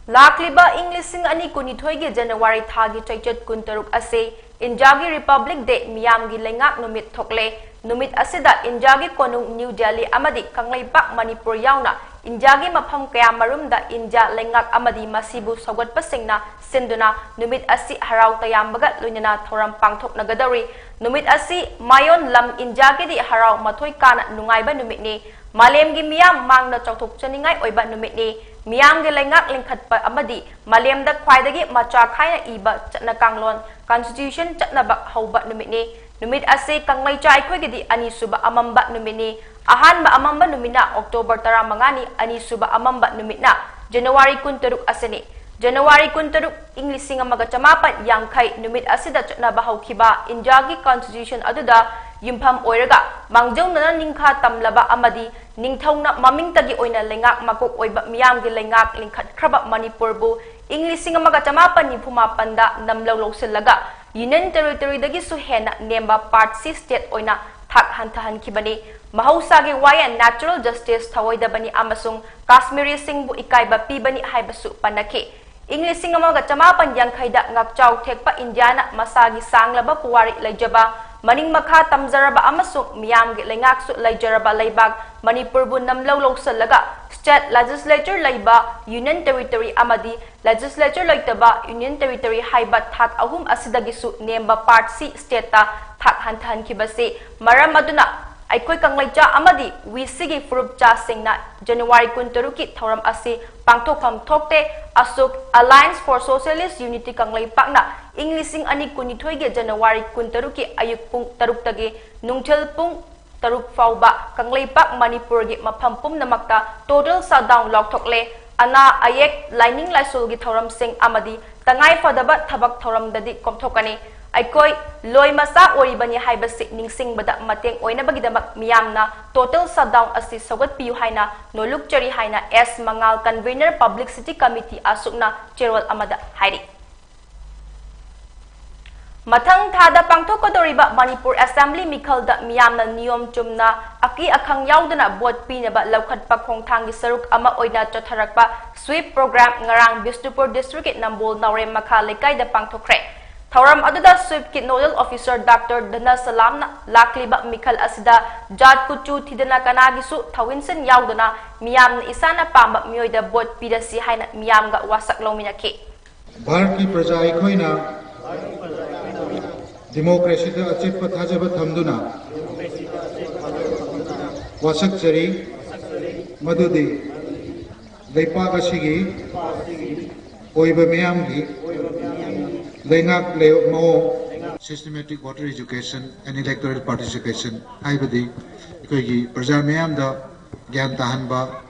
ꯂꯥꯛꯂꯤꯕ ꯏꯪ ꯂꯤꯁꯤꯡ ꯑꯅꯤ ꯀꯨꯟꯅꯤꯊꯣꯏꯒꯤ ꯖꯅꯋꯥꯔꯤ ꯊꯥꯒꯤ ꯆꯩꯆꯠ ꯀꯨꯟꯇꯔꯨꯛ ꯑꯁꯤ ꯏꯟꯗꯤꯌꯥꯒꯤ ꯔꯤꯄꯕ꯭ꯂꯤꯛ ꯗꯦ, ꯃꯤꯌꯥꯝꯒꯤ ꯂꯩꯉꯥꯛ ꯅꯨꯃꯤꯠ ꯊꯣꯛꯂꯦ꯫ ꯅꯨꯃꯤꯠ ꯑꯁꯤꯗ ꯏꯟꯗꯤꯌꯥꯒꯤ ꯀꯣꯅꯨꯡ ꯅ꯭ꯌꯨ ꯗꯦꯜꯂꯤ ꯑꯃꯗꯤ ꯀꯪꯂꯩꯄꯥꯛ ꯃꯅꯤꯄꯨꯔ ꯌꯥꯎꯅ ꯏꯟꯗꯤꯌꯥꯒꯤ ꯃꯐꯝ ꯀꯌꯥ ꯃꯔꯨꯝꯗ ꯏꯟꯗꯤꯌꯥ ꯂꯩꯉꯥꯛ ꯑꯃꯗꯤ ꯃꯁꯤꯕꯨ ꯁꯧꯒꯠꯄꯁꯤꯡꯅ ꯁꯤꯟꯗꯨꯅ ꯅꯨꯃꯤꯠ ꯑꯁꯤ ꯍꯔꯥꯎ ꯇꯌꯥꯝꯕꯒ ꯂꯣꯏꯅꯅ ꯊꯧꯔꯝ ꯄꯥꯡꯊꯣꯛꯅꯒꯗꯧꯔꯤ꯫ ꯅꯨꯃꯤꯠ ꯑꯁꯤ ꯃꯥꯌꯣꯟ ꯂꯝ ꯏꯟꯗꯤꯌꯥꯒꯤꯗꯤ ꯍꯔꯥꯎ ꯃꯊꯣꯏ ꯀꯥꯅ ꯅꯨꯡꯉꯥꯏꯕ ꯅꯨꯃꯤꯠꯅꯤ꯫ ꯃꯥꯂꯦꯝꯒꯤ ꯃꯤꯌꯥꯝ ꯃꯥꯡꯗ ꯆꯥꯎꯊꯣꯛꯆꯅꯤꯡꯉꯥꯏ ꯑꯣꯏꯕ ꯅꯨꯃꯤꯠꯅꯤ꯫ ꯃꯤꯌꯥꯝꯒꯤ ꯂꯩꯉꯥꯛ ꯂꯤꯡꯈꯠꯄ ꯑꯃꯗꯤ ꯃꯥꯂꯦꯝꯗ ꯈ꯭ꯋꯥꯏꯗꯒꯤ ꯃꯆꯥ ꯈꯥꯏꯅ ꯏꯕ ꯆꯠꯅ ꯀꯥꯡꯂꯣꯟ, Constitution, ꯆꯠꯅꯕ ꯍꯧꯕ ꯅꯨꯃꯤꯠꯅꯤ꯫ ꯅꯨꯃꯤꯠ ꯑꯁꯤ ꯀꯪꯂꯩꯆꯥ ꯑꯩꯈꯣꯏꯒꯤꯗꯤ ꯑꯅꯤꯁꯨꯕ ꯑꯃꯝꯕ ꯅꯨꯃꯤꯠꯅꯤ꯫ ꯑꯍꯥꯟꯕ ꯑꯃꯝꯕ ꯅꯨꯃꯤꯠꯅ ꯑꯣꯛꯇꯣꯕꯔ ꯇꯔꯥꯃꯉꯥꯅꯤ, ꯑꯅꯤꯁꯨꯕ ꯑꯃꯝꯕ ꯅꯨꯃꯤꯠꯅ ꯖꯅꯋꯥꯔꯤ ꯀꯨꯟꯇꯔꯨꯛ ꯑꯁꯤꯅꯤ꯫ ꯖꯅꯋꯥꯔꯤ ꯀꯨꯟꯇꯔꯨꯛ, ꯏꯪ ꯂꯤꯁꯤꯡ ꯑꯃꯒ ꯆꯃꯥꯄꯟ ꯌꯥꯡꯈꯩ ꯅꯨꯃꯤꯠ ꯑꯁꯤꯗ ꯆꯠꯅꯕ ꯍꯧꯈꯤꯕ ꯏꯟꯗꯤꯌꯥꯒꯤ Constitution ꯑꯗꯨꯗ ꯌꯨꯝꯐꯝ ꯑꯣꯏꯔꯒ ꯃꯥꯡꯖꯧꯅꯅ ꯅꯤꯡꯈꯥ ꯇꯝꯂꯕ ꯑꯃꯗꯤ ꯅꯤꯡꯊꯧꯅ ꯃꯃꯤꯡꯇꯒꯤ ꯑꯣꯏꯅ ꯂꯩꯉꯥꯛ ꯃꯀꯣꯛ ꯑꯣꯏꯕ ꯃꯤꯌꯥꯝꯒꯤ ꯂꯩꯉꯥꯛ ꯂꯤꯡꯈꯠꯈ꯭ꯔꯕ ꯃꯅꯤꯄꯨꯔꯕꯨ ꯏꯪ ꯂꯤꯁꯤꯡ ꯑꯃꯒ ꯆꯃꯥꯄꯟ ꯅꯤꯐꯨ ꯃꯥꯄꯟꯗ ꯅꯝꯂꯧ ꯂꯧꯁꯤꯜꯂꯒ Union Territoryꯗꯒꯤꯁꯨ ꯍꯦꯟꯅ ꯅꯦꯝꯕ Part C state ꯑꯣꯏꯅ ꯊꯥꯛ ꯍꯟꯊꯍꯟꯈꯤꯕꯅꯤ꯫ ꯃꯍꯧꯁꯥꯒꯤ ꯋꯥꯌꯦꯜ, natural justice, ꯊꯧꯑꯣꯏꯗꯕꯅꯤ ꯑꯃꯁꯨꯡ ꯀꯥꯁꯃꯤꯔꯤꯁꯤꯡꯕꯨ ꯏꯀꯥꯏꯕ ꯄꯤꯕꯅꯤ ꯍꯥꯏꯕꯁꯨ ꯄꯟꯅꯈꯤ꯫ ꯏꯪ ꯂꯤꯁꯤꯡ ꯑꯃꯒ ꯆꯃꯥꯄꯟ ꯌꯥꯡꯈꯩꯗ ꯉꯥꯛꯆꯥꯎ ꯊꯦꯛꯄ ꯏꯟꯗꯤꯌꯥꯅ ꯃꯁꯥꯒꯤ ꯁꯥꯡꯂꯕ ꯄꯨꯋꯥꯔꯤ ꯂꯩꯖꯕ, ꯃꯅꯤꯡ ꯃꯈꯥ ꯇꯝꯖꯔꯕ ꯑꯃꯁꯨꯡ ꯃꯤꯌꯥꯝꯒꯤ ꯂꯩꯉꯥꯛꯁꯨ ꯂꯩꯖꯔꯕ ꯂꯩꯕꯥꯛ ꯃꯅꯤꯄꯨꯔꯕꯨ ꯅꯝꯂꯧ ꯂꯧꯁꯤꯜꯂꯒ state legislature ꯂꯩꯕ Union Territory ꯑꯃꯗꯤ legislature ꯂꯩꯇꯕ Union Territory ꯍꯥꯏꯕ ꯊꯥꯛ ꯑꯍꯨꯝ ꯑꯁꯤꯗꯒꯤꯁꯨ ꯅꯦꯝꯕ Part C stateꯇ ꯊꯥꯛ ꯍꯟꯊꯍꯟꯈꯤꯕꯁꯤ ꯃꯔꯝ ꯑꯗꯨꯅ ꯑꯩꯈꯣꯏ ꯀꯪꯂꯩꯆꯥ ꯑꯃꯗꯤ ꯋꯤꯁꯤꯒꯤ ꯐꯨꯔꯨꯞꯆꯥꯁꯤꯡꯅ ꯖꯅꯋꯥꯔꯤ ꯀꯨꯟꯇꯔꯨꯛꯀꯤ ꯊꯧꯔꯝ ꯑꯁꯤ ꯄꯥꯡꯊꯣꯛꯐꯝ ꯊꯣꯛꯇꯦ꯫ ꯑꯁꯨꯛ, Alliance for Socialist Unity ꯀꯪꯂꯩꯄꯥꯛꯅ ꯏꯪ ꯂꯤꯁꯤꯡ ꯑꯅꯤ ꯀꯨꯟꯅꯤꯊꯣꯏꯒꯤ ꯖꯅꯋꯥꯔꯤ ꯀꯨꯟꯇꯔꯨꯛꯀꯤ ꯑꯌꯨꯛ ꯄꯨꯡ ꯇꯔꯨꯛꯇꯒꯤ ꯅꯨꯡꯊꯤꯜ ꯄꯨꯡ ꯇꯔꯨꯛ ꯐꯥꯎꯕ ꯀꯪꯂꯩꯄꯥꯛ ꯃꯅꯤꯄꯨꯔꯒꯤ ꯃꯐꯝ ꯄꯨꯝꯅꯃꯛꯇ total shutdown ꯂꯥꯎꯊꯣꯛꯂꯦ꯫ ꯑꯅꯥ ꯑꯌꯦꯛ, ꯂꯥꯏꯅꯤꯡ ꯂꯥꯏꯁꯣꯜꯒꯤ ꯊꯧꯔꯝꯁꯤꯡ ꯑꯃꯗꯤ ꯇꯉꯥꯏ ꯐꯗꯕ ꯊꯕꯛ ꯊꯧꯔꯝꯗꯗꯤ ꯀꯣꯝꯊꯣꯛꯀꯅꯤ꯫ ꯑꯩꯈꯣꯏ ꯂꯣꯏ ꯃꯆꯥ ꯑꯣꯏꯔꯤꯕꯅꯤ ꯍꯥꯏꯕꯁꯤ ꯅꯤꯡꯁꯤꯡꯕꯗ ꯃꯇꯦꯡ ꯑꯣꯏꯅꯕꯒꯤꯗꯃꯛ ꯃꯤꯌꯥꯝꯅ total shutdown ꯑꯁꯤ ꯁꯧꯒꯠꯄꯤꯌꯨ ꯍꯥꯏꯅ ꯅꯣꯜꯂꯨꯛꯆꯔꯤ ꯍꯥꯏꯅ ꯑꯦꯁ ꯃꯉꯥꯜ, convener, Publicity Committee, ꯑꯁꯨꯛꯅ ꯆꯦꯔꯣꯜ ꯑꯃꯗ ꯍꯥꯏꯔꯤ꯫ ꯃꯊꯪ ꯊꯥꯗ ꯄꯥꯡꯊꯣꯛꯀꯗꯧꯔꯤꯕ ꯃꯅꯤꯄꯨꯔ ꯑꯦꯁꯦꯝꯕ꯭ꯂꯤ ꯃꯤꯈꯜꯗ ꯃꯤꯌꯥꯝꯅ ꯅꯤꯌꯣꯝ ꯆꯨꯝꯅ ꯑꯀꯤ ꯑꯈꯪ ꯌꯥꯎꯗꯅ ꯚꯣꯠ ꯄꯤꯅꯕ ꯂꯧꯈꯠꯄ ꯈꯣꯡꯊꯥꯡꯒꯤ ꯁꯔꯨꯛ ꯑꯃ ꯑꯣꯏꯅ ꯆꯠꯊꯔꯛꯄ sweep program ꯉꯔꯥꯡ ꯕꯤꯁꯅꯨꯄꯨꯔ district ꯀꯤ ꯅꯝꯕꯣꯜ ꯅꯥꯎꯔꯦꯝ ꯃꯈꯥ ꯂꯩꯀꯥꯏꯗ ꯄꯥꯡꯊꯣꯛꯈ꯭ꯔꯦ꯫ ꯊꯧꯔꯝ ꯑꯗꯨꯗ sweep ꯀꯤ nodal officer Doctor ꯙꯅꯁꯂꯥꯝꯅ ꯂꯥꯛꯂꯤꯕ ꯃꯤꯈꯜ ꯑꯁꯤꯗ ꯖꯥꯠ ꯀꯨꯆꯨ ꯊꯤꯗꯅ ꯀꯅꯥꯒꯤꯁꯨ ꯊꯧꯏꯟꯁꯤꯟ ꯌꯥꯎꯗꯅ ꯃꯤꯌꯥꯝꯅ ꯏꯁꯥꯅ ꯄꯥꯝꯕ ꯃꯤꯑꯣꯏꯗ ꯚꯣꯠ ꯄꯤꯔꯁꯤ ꯍꯥꯏꯅ ꯃꯤꯌꯥꯝꯒ ꯋꯥꯁꯛ ꯂꯧꯃꯤꯟꯅꯈꯤ꯫ ꯚꯥꯔꯠꯀꯤ ꯄ꯭ꯔꯖꯥ ꯑꯩꯈꯣꯏꯅ ꯗꯤꯃꯣꯀ꯭ꯔꯦꯁꯤꯗ ꯑꯆꯦꯠꯄ ꯊꯥꯖꯕ ꯊꯝꯗꯨꯅ ꯋꯥꯁꯛꯆꯔꯤ ꯃꯗꯨꯗꯤ ꯂꯩꯄꯥꯛ ꯑꯁꯤꯒꯤ ꯑꯣꯏꯕ ꯃꯤꯌꯥꯝꯒꯤ ꯂꯩꯉꯥꯛ ꯂꯩ-, ꯃꯑꯣꯡ, systematic voter education and electoral participation ꯍꯥꯏꯕꯗꯤ ꯑꯩꯈꯣꯏꯒꯤ ꯄ꯭ꯔꯖꯥ ꯃꯤꯌꯥꯝꯗ ꯒ꯭ꯌꯥꯟ ꯇꯥꯍꯟꯕ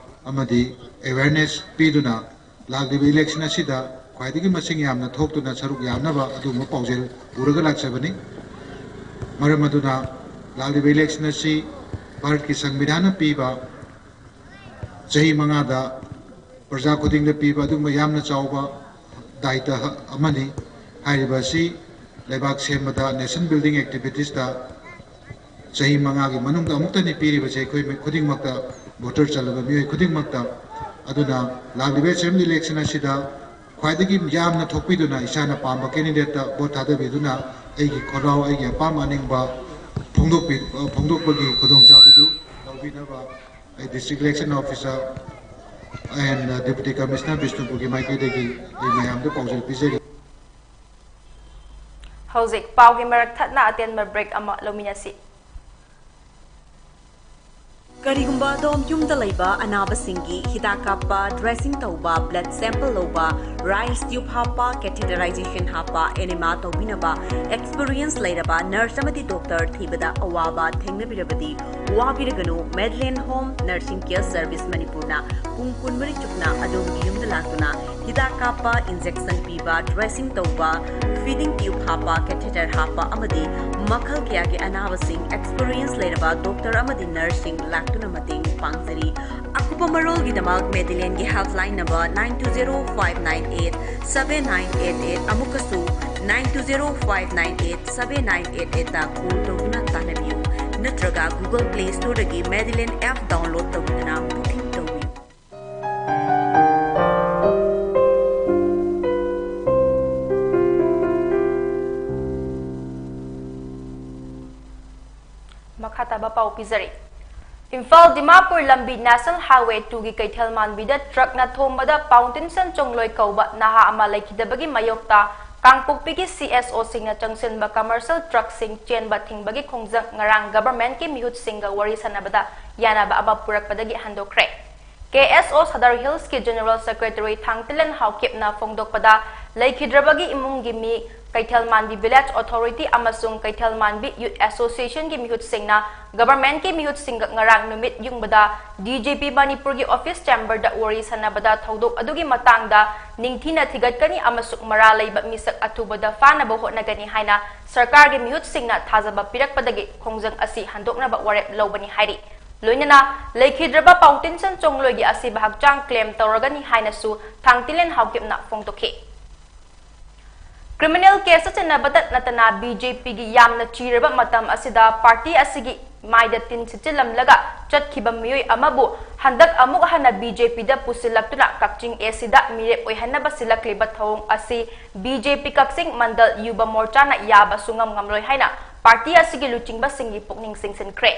ꯑꯃꯗꯤ awareness ꯄꯤꯗꯨꯅ ꯂꯥꯛꯂꯤꯕ election ꯑꯁꯤꯗ ꯈ꯭ꯋꯥꯏꯗꯒꯤ ꯃꯁꯤꯡ ꯌꯥꯝꯅ ꯊꯣꯛꯇꯨꯅ ꯁꯔꯨꯛ ꯌꯥꯅꯕ ꯑꯗꯨꯒꯨꯝꯕ ꯄꯥꯎꯖꯦꯜ ꯄꯨꯔꯒ ꯂꯥꯛꯆꯕꯅꯤ꯫ ꯃꯔꯝ ꯑꯗꯨꯅ ꯂꯥꯛꯂꯤꯕ election ꯑꯁꯤ ꯚꯥꯔꯠꯀꯤ ꯁꯪꯕꯤꯙꯥꯟꯅ ꯄꯤꯕ ꯆꯍꯤ ꯃꯉꯥꯗ ꯄ꯭ꯔꯖꯥ ꯈꯨꯗꯤꯡꯗ ꯄꯤꯕ ꯑꯗꯨꯒꯨꯝꯕ ꯌꯥꯝꯅ ꯆꯥꯎꯕ ꯗꯥꯏꯇ ꯑꯃꯅꯤ꯫ ꯍꯥꯏꯔꯤꯕ ꯑꯁꯤ ꯂꯩꯕꯥꯛ ꯁꯦꯝꯕꯗ, nation building activitiesꯇ ꯆꯍꯤ ꯃꯉꯥꯒꯤ ꯃꯅꯨꯡꯗ ꯑꯃꯨꯛꯇꯅꯤ ꯄꯤꯔꯤꯕꯁꯦ ꯑꯩꯈꯣꯏ ꯈꯨꯗꯤꯡꯃꯛꯇ, voter ꯆꯜꯂꯕ ꯃꯤꯑꯣꯏ ꯈꯨꯗꯤꯡꯃꯛꯇ꯫ ꯑꯗꯨꯅ ꯂꯥꯛꯂꯤꯕ assembly election ꯑꯁꯤꯗ ꯈ꯭ꯋꯥꯏꯗꯒꯤ ꯌꯥꯝꯅ ꯊꯣꯛꯄꯤꯗꯨꯅ ꯏꯁꯥꯅ ꯄꯥꯝꯕ candidateꯇ vote ꯊꯥꯗꯕꯤꯗꯨꯅ ꯑꯩꯒꯤ ꯈꯣꯜꯂꯥꯎ, ꯑꯩꯒꯤ ꯑꯄꯥꯝꯕ ꯑꯅꯤꯡꯕ ꯐꯣꯡꯗꯣꯛꯄꯤ-, ꯐꯣꯡꯗꯣꯛꯄꯒꯤ ꯈꯨꯗꯣꯡꯆꯥꯕꯗꯨ ꯂꯧꯕꯤꯅꯕ ꯑꯩ district election officer and Deputy Commissioner ꯕꯤꯁꯅꯨꯄꯨꯔꯒꯤ ꯃꯥꯏꯀꯩꯗꯒꯤ ꯑꯩ ꯃꯌꯥꯝꯗ ꯄꯥꯎꯖꯦꯜ ꯄꯤꯖꯔꯤ꯫ ꯍꯧꯖꯤꯛ ꯄꯥꯎꯒꯤ ꯃꯔꯛ ꯊꯠꯅ ꯑꯇꯦꯟꯕ break ꯑꯃ ꯂꯧꯃꯤꯟꯅꯁꯤ꯫ ꯀꯔꯤꯒꯨꯝꯕ ꯑꯗꯣꯝ ꯌꯨꯝꯗ ꯂꯩꯕ ꯑꯅꯥꯕꯁꯤꯡꯒꯤ ꯍꯤꯗꯥꯛ ꯀꯥꯞꯄ, dressing ꯇꯧꯕ, blood sample ꯂꯧꯕ, rice tube ꯍꯥꯞꯄ, catheterization ꯍꯥꯞꯄ, enema ꯇꯧꯕꯤꯅꯕ experience ꯂꯩꯔꯕ nurse ꯑꯃꯗꯤ doctor ꯊꯤꯕꯗ ꯑꯋꯥꯕ ꯊꯦꯡꯅꯕꯤꯔꯕꯗꯤ, ꯋꯥꯕꯤꯔꯒꯅꯨ꯫ Medland Home Nursing Care Service ꯃꯅꯤꯄꯨꯔꯅ ꯄꯨꯡ ꯀꯨꯟꯃꯔꯤ ꯆꯨꯞꯅ ꯑꯗꯣꯝꯒꯤ ꯌꯨꯝꯗ ꯂꯥꯛꯇꯨꯅ ꯍꯤꯗꯥꯛ ꯀꯥꯞꯄ, injection ꯄꯤꯕ, dressing ꯇꯧꯕ, Feeding tube ꯍꯥꯞꯄ, catheter ꯍꯥꯞꯄ ꯑꯃꯗꯤ ꯃꯈꯜ ꯀꯌꯥꯒꯤ ꯑꯅꯥꯕꯁꯤꯡ experience ꯂꯩꯔꯕ doctor ꯑꯃꯗꯤ nurseꯁꯤꯡ ꯂꯥꯛꯇꯨꯅ ꯃꯇꯦꯡ ꯄꯥꯡꯖꯔꯤ꯫ ꯑꯀꯨꯞꯄ ꯃꯔꯣꯜꯒꯤꯗꯃꯛ Medillineꯒꯤ helpline number nine two zero five nine eight seven nine eight eight ꯑꯃꯨꯛꯀꯁꯨ nine two zero five nine eight seven nine eight eightꯇ call ꯇꯧꯗꯨꯅ ꯇꯥꯟꯅꯕꯤꯌꯨ, ꯅꯠꯇ꯭ꯔꯒ Google Play Storeꯗꯒꯤ Medilline app download ꯇꯧꯗꯨꯅ booking ꯇꯧꯕꯤꯌꯨ꯫ ꯃꯈꯥ ꯇꯥꯕ ꯄꯥꯎ ꯄꯤꯖꯔꯤ꯫ ꯏꯝꯐꯥꯜ ꯗꯤꯃꯥꯄꯨꯔ ꯂꯝꯕꯤ National Highway twoꯒꯤ ꯀꯩꯊꯦꯜ ꯃꯥꯟꯕꯤꯗ truckꯅ ꯊꯣꯝꯕꯗ ꯄꯥꯎꯟꯇꯤꯟꯁꯟ ꯆꯣꯡꯂꯣꯏ ꯀꯧꯕ ꯅꯍꯥ ꯑꯃ ꯂꯩꯈꯤꯗꯕꯒꯤ ꯃꯥꯌꯣꯛꯇ ꯀꯥꯡꯄꯣꯛꯄꯤꯒꯤ CSOꯁꯤꯡꯅ ꯆꯪꯁꯤꯟꯕ commercial truckꯁꯤꯡ ꯆꯦꯟꯕ ꯊꯤꯡꯕꯒꯤ ꯈꯣꯡꯖꯪ ꯉꯔꯥꯡ governmentꯀꯤ ꯃꯤꯍꯨꯠꯁꯤꯡꯒ ꯋꯥꯔꯤ ꯁꯥꯟꯅꯕꯗ ꯌꯥꯅꯕ ꯑꯃ ꯄꯨꯔꯛꯄꯗꯒꯤ ꯍꯟꯗꯣꯛꯈ꯭ꯔꯦ꯫ KSO Sadar Hillsꯀꯤ General Secretary ꯊꯥꯡꯇꯤꯂꯦꯟ ꯍꯥꯎꯀꯤꯞꯅ ꯐꯣꯡꯗꯣꯛꯄꯗ, ꯂꯩꯈꯤꯗ꯭ꯔꯕꯒꯤ ꯏꯃꯨꯡꯒꯤ ꯃꯤ ꯀꯩꯊꯦꯜ ꯃꯥꯟꯕꯤ Village Authority ꯑꯃꯁꯨꯡ ꯀꯩꯊꯦꯜ ꯃꯥꯟꯕꯤ Youth Associationꯒꯤ ꯃꯤꯍꯨꯠꯁꯤꯡꯅ governmentꯀꯤ ꯃꯤꯍꯨꯠꯁꯤꯡꯒ ꯉꯔꯥꯡ ꯅꯨꯃꯤꯠ ꯌꯨꯡꯕꯗ DGP ꯃꯅꯤꯄꯨꯔꯒꯤ office chamberꯗ ꯋꯥꯔꯤ ꯁꯥꯟꯅꯕꯗ ꯊꯧꯗꯣꯛ ꯑꯗꯨꯒꯤ ꯃꯇꯥꯡꯗ ꯅꯤꯡꯊꯤꯅ ꯊꯤꯒꯠꯀꯅꯤ ꯑꯃꯁꯨꯡ ꯃꯔꯥꯜ ꯂꯩꯕ ꯃꯤꯁꯛ ꯑꯊꯨꯕꯗ ꯐꯥꯅꯕ ꯍꯣꯠꯅꯒꯅꯤ ꯍꯥꯏꯅ ꯁꯔꯀꯥꯔꯒꯤ ꯃꯤꯍꯨꯠꯁꯤꯡꯅ ꯊꯥꯖꯕ ꯄꯤꯔꯛꯄꯗꯒꯤ ꯈꯣꯡꯖꯪ ꯑꯁꯤ ꯍꯟꯗꯣꯛꯅꯕ ꯋꯥꯔꯦꯞ ꯂꯧꯕꯅꯤ ꯍꯥꯏꯔꯤ꯫ ꯂꯣꯏꯅꯅ ꯂꯩꯈꯤꯗ꯭ꯔꯕ ꯄꯥꯎꯇꯤꯟꯁꯟ ꯆꯣꯡꯂꯣꯏꯒꯤ ꯑꯁꯤꯕ ꯍꯛꯆꯥꯡ claim ꯇꯧꯔꯒꯅꯤ ꯍꯥꯏꯅꯁꯨ ꯊꯥꯡꯇꯤꯂꯦꯟ ꯍꯥꯎꯀꯤꯞꯅ ꯐꯣꯡꯗꯣꯛꯈꯤ꯫ Criminal caseꯇ ꯆꯤꯟꯅꯕꯇ ꯅꯠꯇꯅ BJPꯒꯤ ꯌꯥꯝꯅ ꯆꯤꯔꯕ ꯃꯇꯝ ꯑꯁꯤꯗ party ꯑꯁꯤꯒꯤ ꯃꯥꯏꯗ ꯇꯤꯟ ꯁꯤꯠꯆꯤꯜꯂꯝꯂꯒ ꯆꯠꯈꯤꯕ ꯃꯤꯑꯣꯏ ꯑꯃꯕꯨ ꯍꯟꯗꯛ ꯑꯃꯨꯛ ꯍꯟꯅ BJPꯗ ꯄꯨꯁꯤꯜꯂꯛꯇꯨꯅ ꯀꯛꯆꯤꯡ ACꯗ ꯃꯤꯔꯦꯞ ꯑꯣꯏꯍꯟꯅꯕ ꯁꯤꯜꯂꯛꯂꯤꯕ ꯊꯧꯑꯣꯡ ꯑꯁꯤ BJP ꯀꯛꯆꯤꯡ ꯃꯟꯗꯜ ꯌꯨꯕ ꯃꯣꯔꯆꯥꯅ ꯌꯥꯕ ꯁꯨꯡꯉꯝ ꯉꯝꯂꯣꯏ ꯍꯥꯏꯅ party ꯑꯁꯤꯒꯤ ꯂꯨꯆꯤꯡꯕꯁꯤꯡꯒꯤ ꯄꯨꯛꯅꯤꯡ ꯆꯤꯡꯁꯤꯟꯈ꯭ꯔꯦ꯫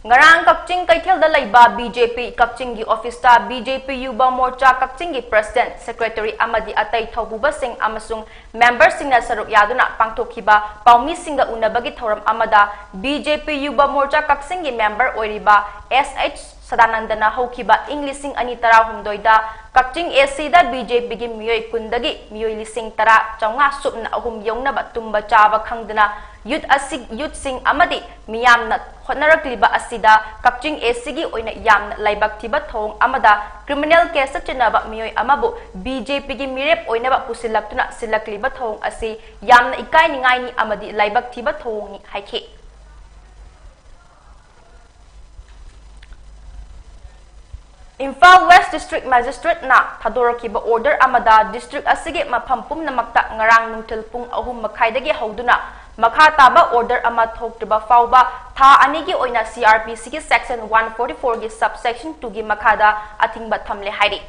ꯉꯔꯥꯡ ꯀꯛꯆꯤꯡ ꯀꯩꯊꯦꯜꯗ ꯂꯩꯕ BJP ꯀꯛꯆꯤꯡꯒꯤ officeꯇ BJP ꯌꯨꯕ ꯃꯣꯔꯆꯥ ꯀꯛꯆꯤꯡꯒꯤ president, secretary ꯑꯃꯗꯤ ꯑꯇꯩ ꯊꯧꯄꯨꯕꯁꯤꯡ ꯑꯃꯁꯨꯡ memberꯁꯤꯡꯅ ꯁꯔꯨꯛ ꯌꯥꯗꯨꯅ ꯄꯥꯡꯊꯣꯛꯈꯤꯕ ꯄꯥꯎꯃꯤꯁꯤꯡꯒ ꯎꯅꯕꯒꯤ ꯊꯧꯔꯝ ꯑꯃꯗ BJP ꯌꯨꯕ ꯃꯣꯔꯆꯥ ꯀꯛꯆꯤꯡꯒꯤ member ꯑꯣꯏꯔꯤꯕ SH ꯁꯗꯥꯅꯟꯗꯅ ꯍꯧꯈꯤꯕ ꯏꯪ ꯂꯤꯁꯤꯡ ꯑꯅꯤ ꯇꯔꯥꯍꯨꯝꯗꯣꯏꯗ ꯀꯛꯆꯤꯡ ꯑꯦ ꯁꯤꯗ ꯕꯤ ꯖꯦ ꯄꯤꯒꯤ ꯃꯤꯑꯣꯏ ꯀꯨꯟꯗꯒꯤ ꯃꯤꯑꯣꯏ ꯂꯤꯁꯤꯡ ꯇꯔꯥ ꯆꯥꯝꯃꯉꯥ ꯁꯨꯞꯅ ꯑꯍꯨꯝ ꯌꯧꯅꯕ ꯇꯨꯝꯕ ꯆꯥꯕ ꯈꯪꯗꯅ ꯌꯨꯠ ꯑꯁꯤ, ꯌꯨꯠꯁꯤꯡ ꯑꯃꯗꯤ ꯃꯤꯌꯥꯝꯅ ꯍꯣꯠꯅꯔꯛꯂꯤꯕ ꯑꯁꯤꯗ ꯀꯛꯆꯤꯡ ꯑꯦ ꯁꯤꯒꯤ ꯑꯣꯏꯅ ꯌꯥꯝꯅ ꯂꯥꯏꯕꯛ ꯊꯤꯕ ꯊꯧꯑꯣꯡ ꯑꯃꯗ ꯀ꯭ꯔꯤꯃꯤꯅꯦꯜ ꯀꯦꯁꯇ ꯆꯤꯡꯅꯕ ꯃꯤꯑꯣꯏ ꯑꯃꯕꯨ ꯕꯤ ꯖꯦ ꯄꯤꯒꯤ ꯃꯤꯔꯦꯞ ꯑꯣꯏꯅꯕ ꯄꯨꯁꯤꯜꯂꯛꯇꯨꯅ ꯁꯤꯜꯂꯛꯂꯤꯕ ꯊꯧꯑꯣꯡ ꯑꯁꯤ ꯌꯥꯝꯅ ꯏꯀꯥꯏꯅꯤꯡꯉꯥꯏꯅꯤ ꯑꯃꯗꯤ ꯂꯥꯏꯕꯛ ꯊꯤꯕ ꯊꯧꯑꯣꯡꯅꯤ ꯍꯥꯏꯈꯤ꯫ ꯏꯝꯐꯥꯜ ꯋꯦꯁ ꯗꯤꯁꯇ꯭ꯔꯤꯛ ꯃꯦꯖꯤꯁꯇ꯭ꯔꯦꯠꯅ ꯊꯥꯗꯣꯔꯛꯈꯤꯕ ꯑꯣꯔꯗꯔ ꯑꯃꯗ ꯗꯤꯁꯇ꯭ꯔꯤꯛ ꯑꯁꯤꯒꯤ ꯃꯐꯝ ꯄꯨꯝꯅꯃꯛꯇ ꯉꯔꯥꯡ ꯅꯨꯡꯊꯤꯜ ꯄꯨꯡ ꯑꯍꯨꯝ ꯃꯈꯥꯏꯗꯒꯤ ꯍꯧꯗꯨꯅ ꯃꯈꯥ ꯇꯥꯕ ꯑꯣꯔꯗꯔ ꯑꯃ ꯊꯣꯛꯇ꯭ꯔꯤꯕ ꯐꯥꯎꯕ ꯊꯥ ꯑꯅꯤꯒꯤ ꯑꯣꯏꯅ ꯁꯤ ꯑꯥꯔ ꯄꯤ ꯁꯤꯒꯤ ꯁꯦꯛꯁꯟ ꯋꯥꯟ ꯐꯣꯔꯇꯤ ꯐꯣꯔꯒꯤ ꯁꯕ ꯁꯦꯛꯁꯟ ꯇꯨꯒꯤ ꯃꯈꯥꯗ ꯑꯊꯤꯡꯕ ꯊꯝꯂꯦ ꯍꯥꯏꯔꯤ꯫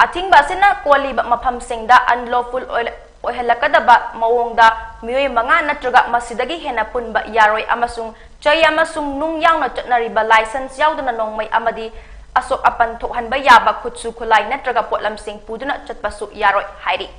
ꯑꯊꯤꯡꯕ ꯑꯁꯤꯅ ꯀꯣꯜꯂꯤꯕ ꯃꯐꯝꯁꯤꯡꯗ ꯑꯟꯂꯣꯐꯨꯜ ꯑꯣꯏꯍꯜꯂꯛꯀꯗꯕ ꯃꯑꯣꯡꯗ ꯃꯤꯑꯣꯏ ꯃꯉꯥ ꯅꯠꯇ꯭ꯔꯒ ꯃꯁꯤꯗꯒꯤ ꯍꯦꯟꯅ ꯄꯨꯟꯕ ꯌꯥꯔꯣꯏ ꯑꯃꯁꯨꯡ ꯆꯩ ꯑꯃꯁꯨꯡ ꯅꯨꯡ ꯌꯥꯎꯅ ꯆꯠꯅꯔꯤꯕ ꯂꯥꯏꯁꯦꯟꯁ ꯌꯥꯎꯗꯅ ꯅꯣꯡꯃꯩ ꯑꯃꯗꯤ ꯑꯁꯣꯛ ꯑꯄꯟ ꯊꯣꯛꯍꯟꯕ ꯌꯥꯕ ꯈꯨꯠꯁꯨ ꯈꯨꯠꯂꯥꯏ ꯅꯠꯇ꯭ꯔꯒ ꯄꯣꯠꯂꯝꯁꯤꯡ ꯄꯨꯗꯨꯅ ꯆꯠꯄꯁꯨ ꯌꯥꯔꯣꯏ ꯍꯥꯏꯔꯤ꯫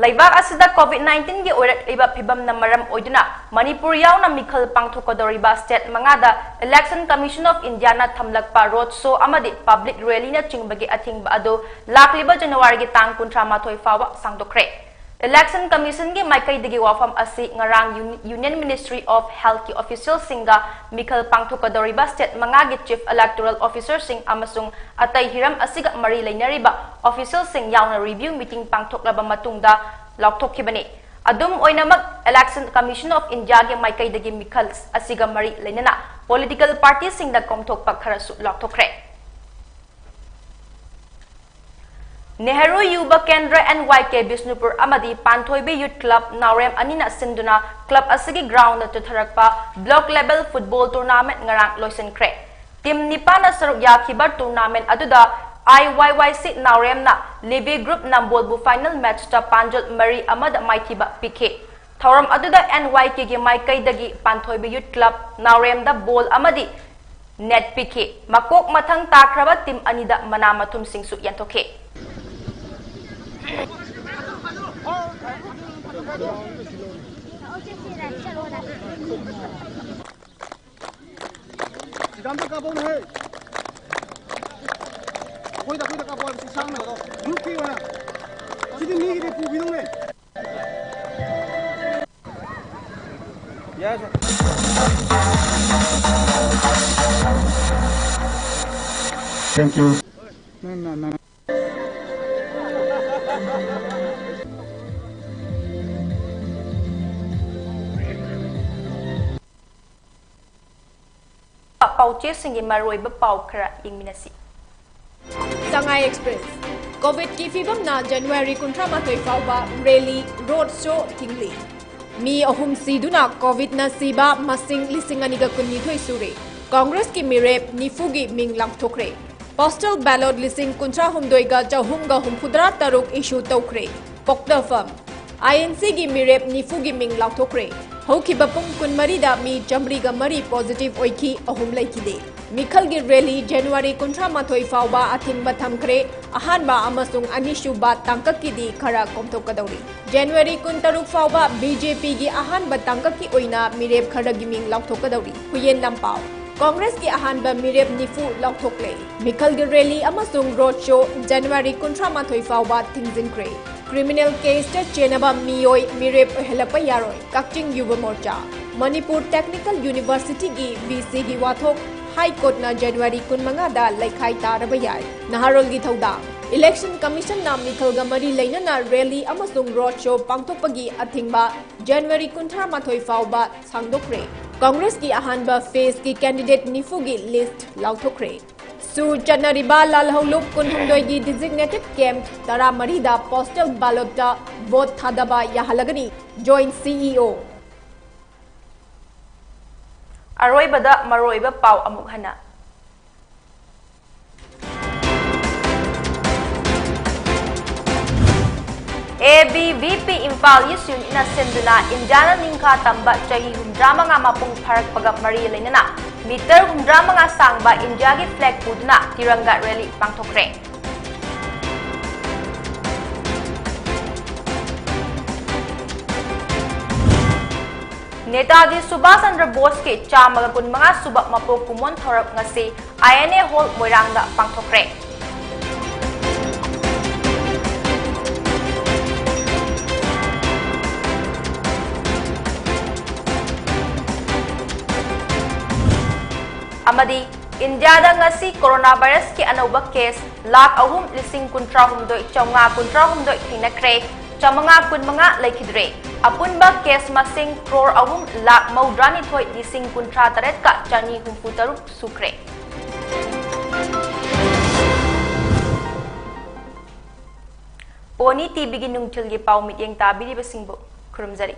ꯂꯩꯕꯥꯛ ꯑꯁꯤꯗ ꯀꯣꯚꯤꯗ ꯅꯥꯏꯟꯇꯤꯟꯒꯤ ꯑꯣꯏꯔꯛꯂꯤꯕ ꯐꯤꯕꯝꯅ ꯃꯔꯝ ꯑꯣꯏꯗꯨꯅ ꯃꯅꯤꯄꯨꯔ ꯌꯥꯎꯅ ꯃꯤꯈꯜ ꯄꯥꯡꯊꯣꯛꯀꯗꯧꯔꯤꯕ ꯁ꯭ꯇꯦꯠ ꯃꯉꯥꯗ ꯏꯂꯦꯛꯁꯟ ꯀꯃꯤꯁꯟ ꯑꯣꯐ ꯏꯟꯗꯤꯌꯥꯅ ꯊꯝꯂꯛꯄ ꯔꯣꯗ ꯁꯣ ꯑꯃꯗꯤ ꯄꯕ꯭ꯂꯤꯛ ꯔꯦꯂꯤꯅꯆꯤꯡꯕꯒꯤ ꯑꯊꯤꯡꯕ ꯑꯗꯨ ꯂꯥꯛꯂꯤꯕ ꯖꯅꯋꯥꯔꯤꯒꯤ ꯇꯥꯡ ꯀꯨꯟꯊ꯭ꯔꯥ ꯃꯥꯊꯣꯏ ꯐꯥꯎꯕ ꯁꯥꯡꯗꯣꯛꯈ꯭ꯔꯦ꯫ ꯏꯂꯦꯛꯁꯟ ꯀꯃꯤꯁꯟꯒꯤ ꯃꯥꯏꯀꯩꯗꯒꯤ ꯋꯥꯐꯝ ꯑꯁꯤ ꯉꯔꯥꯡ ꯌꯨꯅꯤ-, ꯌꯨꯅꯤꯌꯟ ꯃꯤꯅꯤꯁꯇ꯭ꯔꯤ ꯑꯣꯐ ꯍꯦꯜꯊꯀꯤ ꯑꯣꯐꯤꯁꯤꯌꯦꯜꯁꯤꯡꯒ ꯃꯤꯈꯜ ꯄꯥꯡꯊꯣꯛꯀꯗꯧꯔꯤꯕ ꯁ꯭ꯇꯦꯠ ꯃꯉꯥꯒꯤ ꯆꯤꯐ ꯏꯂꯦꯛꯇꯣꯔꯦꯜ ꯑꯣꯐꯤꯁꯔꯁꯤꯡ ꯑꯃꯁꯨꯡ ꯑꯇꯩ ꯍꯤꯔꯝ ꯑꯁꯤꯒ ꯃꯔꯤ ꯂꯩꯅꯔꯤꯕ ꯑꯣꯐꯤꯁꯤꯌꯦꯜꯁꯤꯡ ꯌꯥꯎꯅ ꯔꯤꯚ꯭ꯌꯨ ꯃꯤꯇꯤꯡ ꯄꯥꯡꯊꯣꯛꯂꯕ ꯃꯇꯨꯡꯗ ꯂꯥꯎꯊꯣꯛꯈꯤꯕꯅꯤ꯫ ꯑꯗꯨꯝ ꯑꯣꯏꯅꯃꯛ, ꯏꯂꯦꯛꯁꯟ ꯀꯃꯤꯁꯟ ꯑꯣꯐ ꯏꯟꯗꯤꯌꯥꯒꯤ ꯃꯥꯏꯀꯩꯗꯒꯤ ꯃꯤꯈꯜ ꯑꯁꯤꯒ ꯃꯔꯤ ꯂꯩꯅꯅ ꯄꯣꯂꯤꯇꯤꯀꯦꯜ ꯄꯥꯔꯇꯤꯁꯤꯡꯗ ꯀꯣꯝꯊꯣꯛꯄ ꯈꯔꯁꯨ ꯂꯥꯎꯊꯣꯛꯈ꯭ꯔꯦ꯫ ꯅꯦꯍꯔꯨ ꯌꯨꯕ ꯀꯦꯟꯗ꯭ꯔ, ꯑꯦꯟ ꯋꯥꯏ ꯀꯦ ꯕꯤꯁꯅꯨꯄꯨꯔ ꯑꯃꯗꯤ ꯄꯥꯟꯊꯣꯏꯕꯤ ꯌꯨꯠ ꯀ꯭ꯂꯕ ꯅꯥꯎꯔꯦꯝ ꯑꯅꯤꯅ ꯁꯤꯟꯗꯨꯅ ꯀ꯭ꯂꯕ ꯑꯁꯤꯒꯤ ꯒ꯭ꯔꯥꯎꯟꯗ ꯆꯠꯊꯔꯛꯄ ꯕ꯭ꯂꯣꯛ ꯂꯦꯚꯦꯜ ꯐꯨꯠꯕꯣꯜ ꯇꯣꯔꯅꯥꯃꯦꯟꯠ ꯉꯔꯥꯡ ꯂꯣꯏꯁꯤꯟꯈ꯭ꯔꯦ꯫ ꯇꯤꯝ ꯅꯤꯄꯥꯟꯅ ꯁꯔꯨꯛ ꯌꯥꯈꯤꯕ ꯇꯣꯔꯅꯥꯃꯦꯟꯠ ꯑꯗꯨꯗ ꯑꯥꯏ ꯋꯥꯏ ꯋꯥꯏ ꯁꯤ ꯅꯥꯎꯔꯦꯝꯅ ꯂꯤꯕꯤ ꯒ꯭ꯔꯨꯞ ꯅꯝꯕꯣꯜꯕꯨ ꯐꯥꯏꯅꯦꯜ ꯃꯦꯆꯇ ꯄꯥꯟꯖꯜ ꯃꯔꯤ ꯑꯃꯗ ꯃꯥꯏꯊꯤꯕ ꯄꯤꯈꯤ꯫ ꯊꯧꯔꯝ ꯑꯗꯨꯗ ꯑꯦꯟ ꯋꯥꯏ ꯀꯦꯒꯤ ꯃꯥꯏꯀꯩꯗꯒꯤ ꯄꯥꯟꯊꯣꯏꯕꯤ ꯌꯨꯠ ꯀ꯭ꯂꯕ ꯅꯥꯎꯔꯦꯝꯗ ꯕꯣꯜ ꯑꯃꯗꯤ ꯅꯦꯠ ꯄꯤꯈꯤ꯫ ꯃꯀꯣꯛ ꯃꯊꯪ ꯇꯥꯈ꯭ꯔꯕ ꯇꯤꯝ ꯑꯅꯤꯗ ꯃꯅꯥ ꯃꯊꯨꯝꯁꯤꯡꯁꯨ ꯌꯦꯟꯊꯣꯛꯈꯤ꯫ ꯑꯝꯇ ꯀꯥꯞꯄꯛꯎꯅꯦꯍꯦ꯫ ꯑꯩꯈꯣꯏꯗ, ꯑꯩꯈꯣꯏꯗ ꯀꯥꯞꯄꯛꯑꯣ ꯍꯥꯏꯕꯁꯤ ꯁꯥꯡꯅ꯫ ꯒ꯭ꯔꯨꯞꯀꯤ ꯑꯣꯏꯅ꯫ ꯁꯤꯗꯤ ꯃꯤꯒꯤꯗꯤ ꯄꯨꯈꯤꯗꯧꯅꯦ꯫ Thank you. ꯄꯥꯎꯆꯦꯁꯤꯡꯒꯤ ꯃꯔꯨꯑꯣꯏꯕ ꯄꯥꯎ ꯈꯔ ꯌꯦꯡꯃꯤꯟꯅꯁꯤ꯫ ꯁꯉꯥꯏ ꯑꯦꯛꯁꯄ꯭ꯔꯦꯁ꯫ ꯀꯣꯚꯤꯗꯀꯤ ꯐꯤꯕꯝꯅ ꯖꯅꯋꯥꯔꯤ ꯀꯨꯟꯊ꯭ꯔꯥ ꯃꯥꯊꯣꯏ ꯐꯥꯎꯕ ꯔꯦꯂꯤ, ꯔꯣꯗ ꯁꯣ ꯊꯤꯡꯂꯤ꯫ ꯃꯤ ꯑꯍꯨꯝ ꯁꯤꯗꯨꯅ ꯀꯣꯚꯤꯗꯅ ꯁꯤꯕ ꯃꯁꯤꯡ ꯂꯤꯁꯤꯡ ꯑꯅꯤꯒ ꯀꯨꯟꯅꯤꯊꯣꯏ ꯁꯨꯔꯦ꯫ ꯀꯣꯡꯒ꯭ꯔꯦꯁꯀꯤ ꯃꯤꯔꯦꯞ ꯅꯤꯐꯨꯒꯤ ꯃꯤꯡ ꯂꯥꯎꯊꯣꯛꯈ꯭ꯔꯦ꯫ ꯄꯣꯁꯇꯦꯜ ꯕꯦꯂꯣꯠ ꯂꯤꯁꯤꯡ ꯀꯨꯟꯊ꯭ꯔꯥ ꯍꯨꯝꯗꯣꯏꯒ ꯆꯍꯨꯝꯒ ꯍꯨꯝꯐꯨꯇꯔꯥ ꯇꯔꯨꯛ ꯏꯁꯨ ꯇꯧꯈ꯭ꯔꯦ꯫ ꯄꯣꯛꯅꯐꯝ꯫ ꯑꯥꯏ ꯑꯦꯟ ꯁꯤꯒꯤ ꯃꯤꯔꯦꯞ ꯅꯤꯐꯨꯒꯤ ꯃꯤꯡ ꯂꯥꯎꯊꯣꯛꯈ꯭ꯔꯦ꯫ ꯍꯧꯈꯤꯕ ꯄꯨꯡ ꯀꯨꯟꯃꯔꯤꯗ ꯃꯤ ꯆꯥꯃꯔꯤꯒ ꯃꯔꯤ ꯄꯣꯖꯤꯇꯤꯚ ꯑꯣꯏꯈꯤ, ꯑꯍꯨꯝ ꯂꯩꯈꯤꯗꯦ꯫ ꯃꯤꯈꯜꯒꯤ ꯔꯦꯂꯤ ꯖꯅꯋꯥꯔꯤ ꯀꯨꯟꯊ꯭ꯔꯥ ꯃꯥꯊꯣꯏ ꯐꯥꯎꯕ ꯑꯊꯤꯡꯕ ꯊꯝꯈ꯭ꯔꯦ꯫ ꯑꯍꯥꯟꯕ ꯑꯃꯁꯨꯡ ꯑꯅꯤꯁꯨꯕ ꯇꯥꯡꯀꯛꯀꯤꯗꯤ ꯈꯔ ꯀꯣꯝꯊꯣꯛꯀꯗꯧꯔꯤ꯫ ꯖꯅꯋꯥꯔꯤ ꯀꯨꯟꯇꯔꯨꯛ ꯐꯥꯎꯕ ꯕꯤ ꯖꯦ ꯄꯤꯒꯤ ꯑꯍꯥꯟꯕ ꯇꯥꯡꯀꯛꯀꯤ ꯑꯣꯏꯅ ꯃꯤꯔꯦꯞ ꯈꯔꯒꯤ ꯃꯤꯡ ꯂꯥꯎꯊꯣꯛꯀꯗꯧꯔꯤ꯫ ꯍꯨꯌꯦꯟ ꯂꯥꯟꯄꯥꯎ꯫ ꯀꯣꯡꯒ꯭ꯔꯦꯁꯀꯤ ꯑꯍꯥꯟꯕ ꯃꯤꯔꯦꯞ ꯅꯤꯐꯨ ꯂꯥꯎꯊꯣꯛꯂꯦ꯫ ꯃꯤꯈꯜꯒꯤ ꯔꯦꯂꯤ ꯑꯃꯁꯨꯡ ꯔꯣꯗ ꯁꯣ ꯖꯅꯋꯥꯔꯤ ꯀꯨꯟꯊ꯭ꯔꯥ ꯃꯥꯊꯣꯏ ꯐꯥꯎꯕ ꯊꯤꯡꯖꯤꯟꯈ꯭ꯔꯦ꯫ ꯀ꯭ꯔꯤꯃꯤꯅꯦꯜ ꯀꯦꯁꯇ ꯆꯦꯟꯅꯕ ꯃꯤꯑꯣꯏ ꯃꯤꯔꯦꯞ ꯑꯣꯏꯍꯜꯂꯛꯄ ꯌꯥꯔꯣꯏ꯫ ꯀꯛꯆꯤꯡ ꯌꯨꯕ ꯃꯣꯔꯆꯥ꯫ ꯃꯅꯤꯄꯨꯔ ꯇꯦꯛꯅꯤꯀꯦꯜ ꯌꯨꯅꯤꯚꯔꯁꯤꯇꯤꯒꯤ ꯚꯤ ꯁꯤꯒꯤ ꯋꯥꯊꯣꯛ ꯍꯥꯏ ꯀꯣꯔꯠꯅ ꯖꯅꯋꯥꯔꯤ ꯀꯨꯟꯃꯉꯥꯗ ꯂꯩꯈꯥꯏ ꯇꯥꯔꯕ ꯌꯥꯏ꯫ ꯅꯍꯥꯔꯣꯜꯒꯤ ꯊꯧꯗꯥꯡ꯫ ꯏꯂꯦꯛꯁꯟ ꯀꯃꯤꯁꯟꯅ ꯃꯤꯈꯜꯒ ꯃꯔꯤ ꯂꯩꯅꯅ ꯔꯦꯂꯤ ꯑꯃꯁꯨꯡ ꯔꯣꯗ ꯁꯣ ꯄꯥꯡꯊꯣꯛꯄꯒꯤ ꯑꯊꯤꯡꯕ ꯖꯅꯋꯥꯔꯤ ꯀꯨꯟꯊ꯭ꯔꯥ ꯃꯥꯊꯣꯏ ꯐꯥꯎꯕ ꯁꯥꯡꯗꯣꯛꯈ꯭ꯔꯦ꯫ ꯀꯣꯡꯒ꯭ꯔꯦꯁꯀꯤ ꯑꯍꯥꯟꯕ ꯐꯦꯖꯀꯤ ꯀꯦꯟꯗꯤꯗꯦꯠ ꯅꯤꯐꯨꯒꯤ ꯂꯤꯁ꯭ꯠ ꯂꯥꯎꯊꯣꯛꯈ꯭ꯔꯦ꯫ ꯁꯨ ꯆꯠꯅꯔꯤꯕ ꯂꯥꯜꯍꯧꯂꯨꯞ ꯀꯨꯟꯍꯨꯝꯗꯣꯏꯒꯤ ꯗꯤꯖꯤꯒꯅꯦꯇꯦꯗ ꯀꯦꯝꯞ ꯇꯔꯥꯃꯔꯤꯗ ꯄꯣꯁꯇꯦꯜ ꯕꯦꯂꯣꯠꯇ ꯚꯣꯠ ꯊꯥꯗꯕ ꯌꯥꯍꯜꯂꯒꯅꯤ꯫ ꯖꯣꯏꯟꯠ ꯁꯤ ꯏ ꯑꯣ꯫ ꯑꯔꯣꯏꯕꯗ ꯃꯔꯨꯑꯣꯏꯕ ꯄꯥꯎ ꯑꯃꯨꯛ ꯍꯟꯅ꯫ A B V P Imphal east ꯌꯨꯅꯤꯠꯅ ꯁꯤꯟꯗꯨꯅ ꯏꯟꯗꯤꯌꯥꯅ ꯅꯤꯡꯈꯥ ꯇꯝꯕ ꯆꯍꯤ ꯍꯨꯝꯗ꯭ꯔꯥꯃꯉꯥ ꯃꯄꯨꯡ ꯐꯥꯔꯛꯄꯒ ꯃꯔꯤ ꯂꯩꯅꯅ ꯃꯤꯇꯔ ꯍꯨꯝꯗ꯭ꯔꯥꯃꯉꯥ ꯁꯥꯡꯕ ꯏꯟꯗꯤꯌꯥꯒꯤ ꯐ꯭ꯂꯦꯒ ꯄꯨꯗꯨꯅ ꯇꯤꯔꯪꯒꯥ ꯔꯦꯂꯤ ꯄꯥꯡꯊꯣꯛꯈ꯭ꯔꯦ꯫ ꯅꯦꯇꯥꯖꯤ ꯁꯨꯚꯥꯁ ꯆꯟꯗ꯭ꯔ ꯕꯣꯁꯀꯤ ꯆꯥꯝꯃꯒ ꯀꯨꯟꯃꯉꯥ ꯁꯨꯕ ꯃꯄꯣꯛ ꯀꯨꯝꯑꯣꯟ ꯊꯧꯔꯝ ꯉꯁꯤ ꯑꯥꯏ ꯑꯦꯟ ꯑꯦ ꯍꯣꯜ ꯃꯣꯏꯔꯥꯡꯗ ꯄꯥꯡꯊꯣꯛꯈ꯭ꯔꯦ꯫ ꯑꯃꯗꯤ ꯏꯟꯗꯤꯌꯥꯗ ꯉꯁꯤ ꯀꯣꯔꯣꯅꯥ ꯚꯥꯏꯔꯁꯀꯤ ꯑꯅꯧꯕ ꯀꯦꯁ ꯂꯥꯈ ꯑꯍꯨꯝ ꯂꯤꯁꯤꯡ ꯀꯨꯟꯊ꯭ꯔꯥ ꯍꯨꯝꯗꯣꯏ ꯆꯥꯝꯃꯉꯥ ꯀꯨꯟꯊ꯭ꯔꯥ ꯍꯨꯝꯗꯣꯏ ꯊꯦꯡꯅꯈ꯭ꯔꯦ, ꯆꯥꯝꯃꯉꯥ ꯀꯨꯟꯃꯉꯥ ꯂꯩꯈꯤꯗ꯭ꯔꯦ꯫ ꯑꯄꯨꯟꯕ ꯀꯦꯁ ꯃꯁꯤꯡ ꯀ꯭ꯔꯣꯔ ꯑꯍꯨꯝ ꯂꯥꯈ ꯃꯧꯗ꯭ꯔꯥꯅꯤꯊꯣꯏ ꯂꯤꯁꯤꯡ ꯀꯨꯟꯊ꯭ꯔꯥ ꯇꯔꯦꯠꯀ ꯆꯅꯤ ꯍꯨꯝꯐꯨ ꯇꯔꯨꯛ ꯁꯨꯈ꯭ꯔꯦ꯫ ꯄꯣꯅꯤ ꯇꯤꯚꯤꯒꯤ ꯅꯨꯡꯊꯤꯜꯒꯤ ꯄꯥꯎ ꯃꯤꯠꯌꯦꯡ ꯇꯥꯕꯤꯔꯤꯕꯁꯤꯡꯕꯨ ꯈꯨꯔꯨꯝꯖꯔꯤ꯫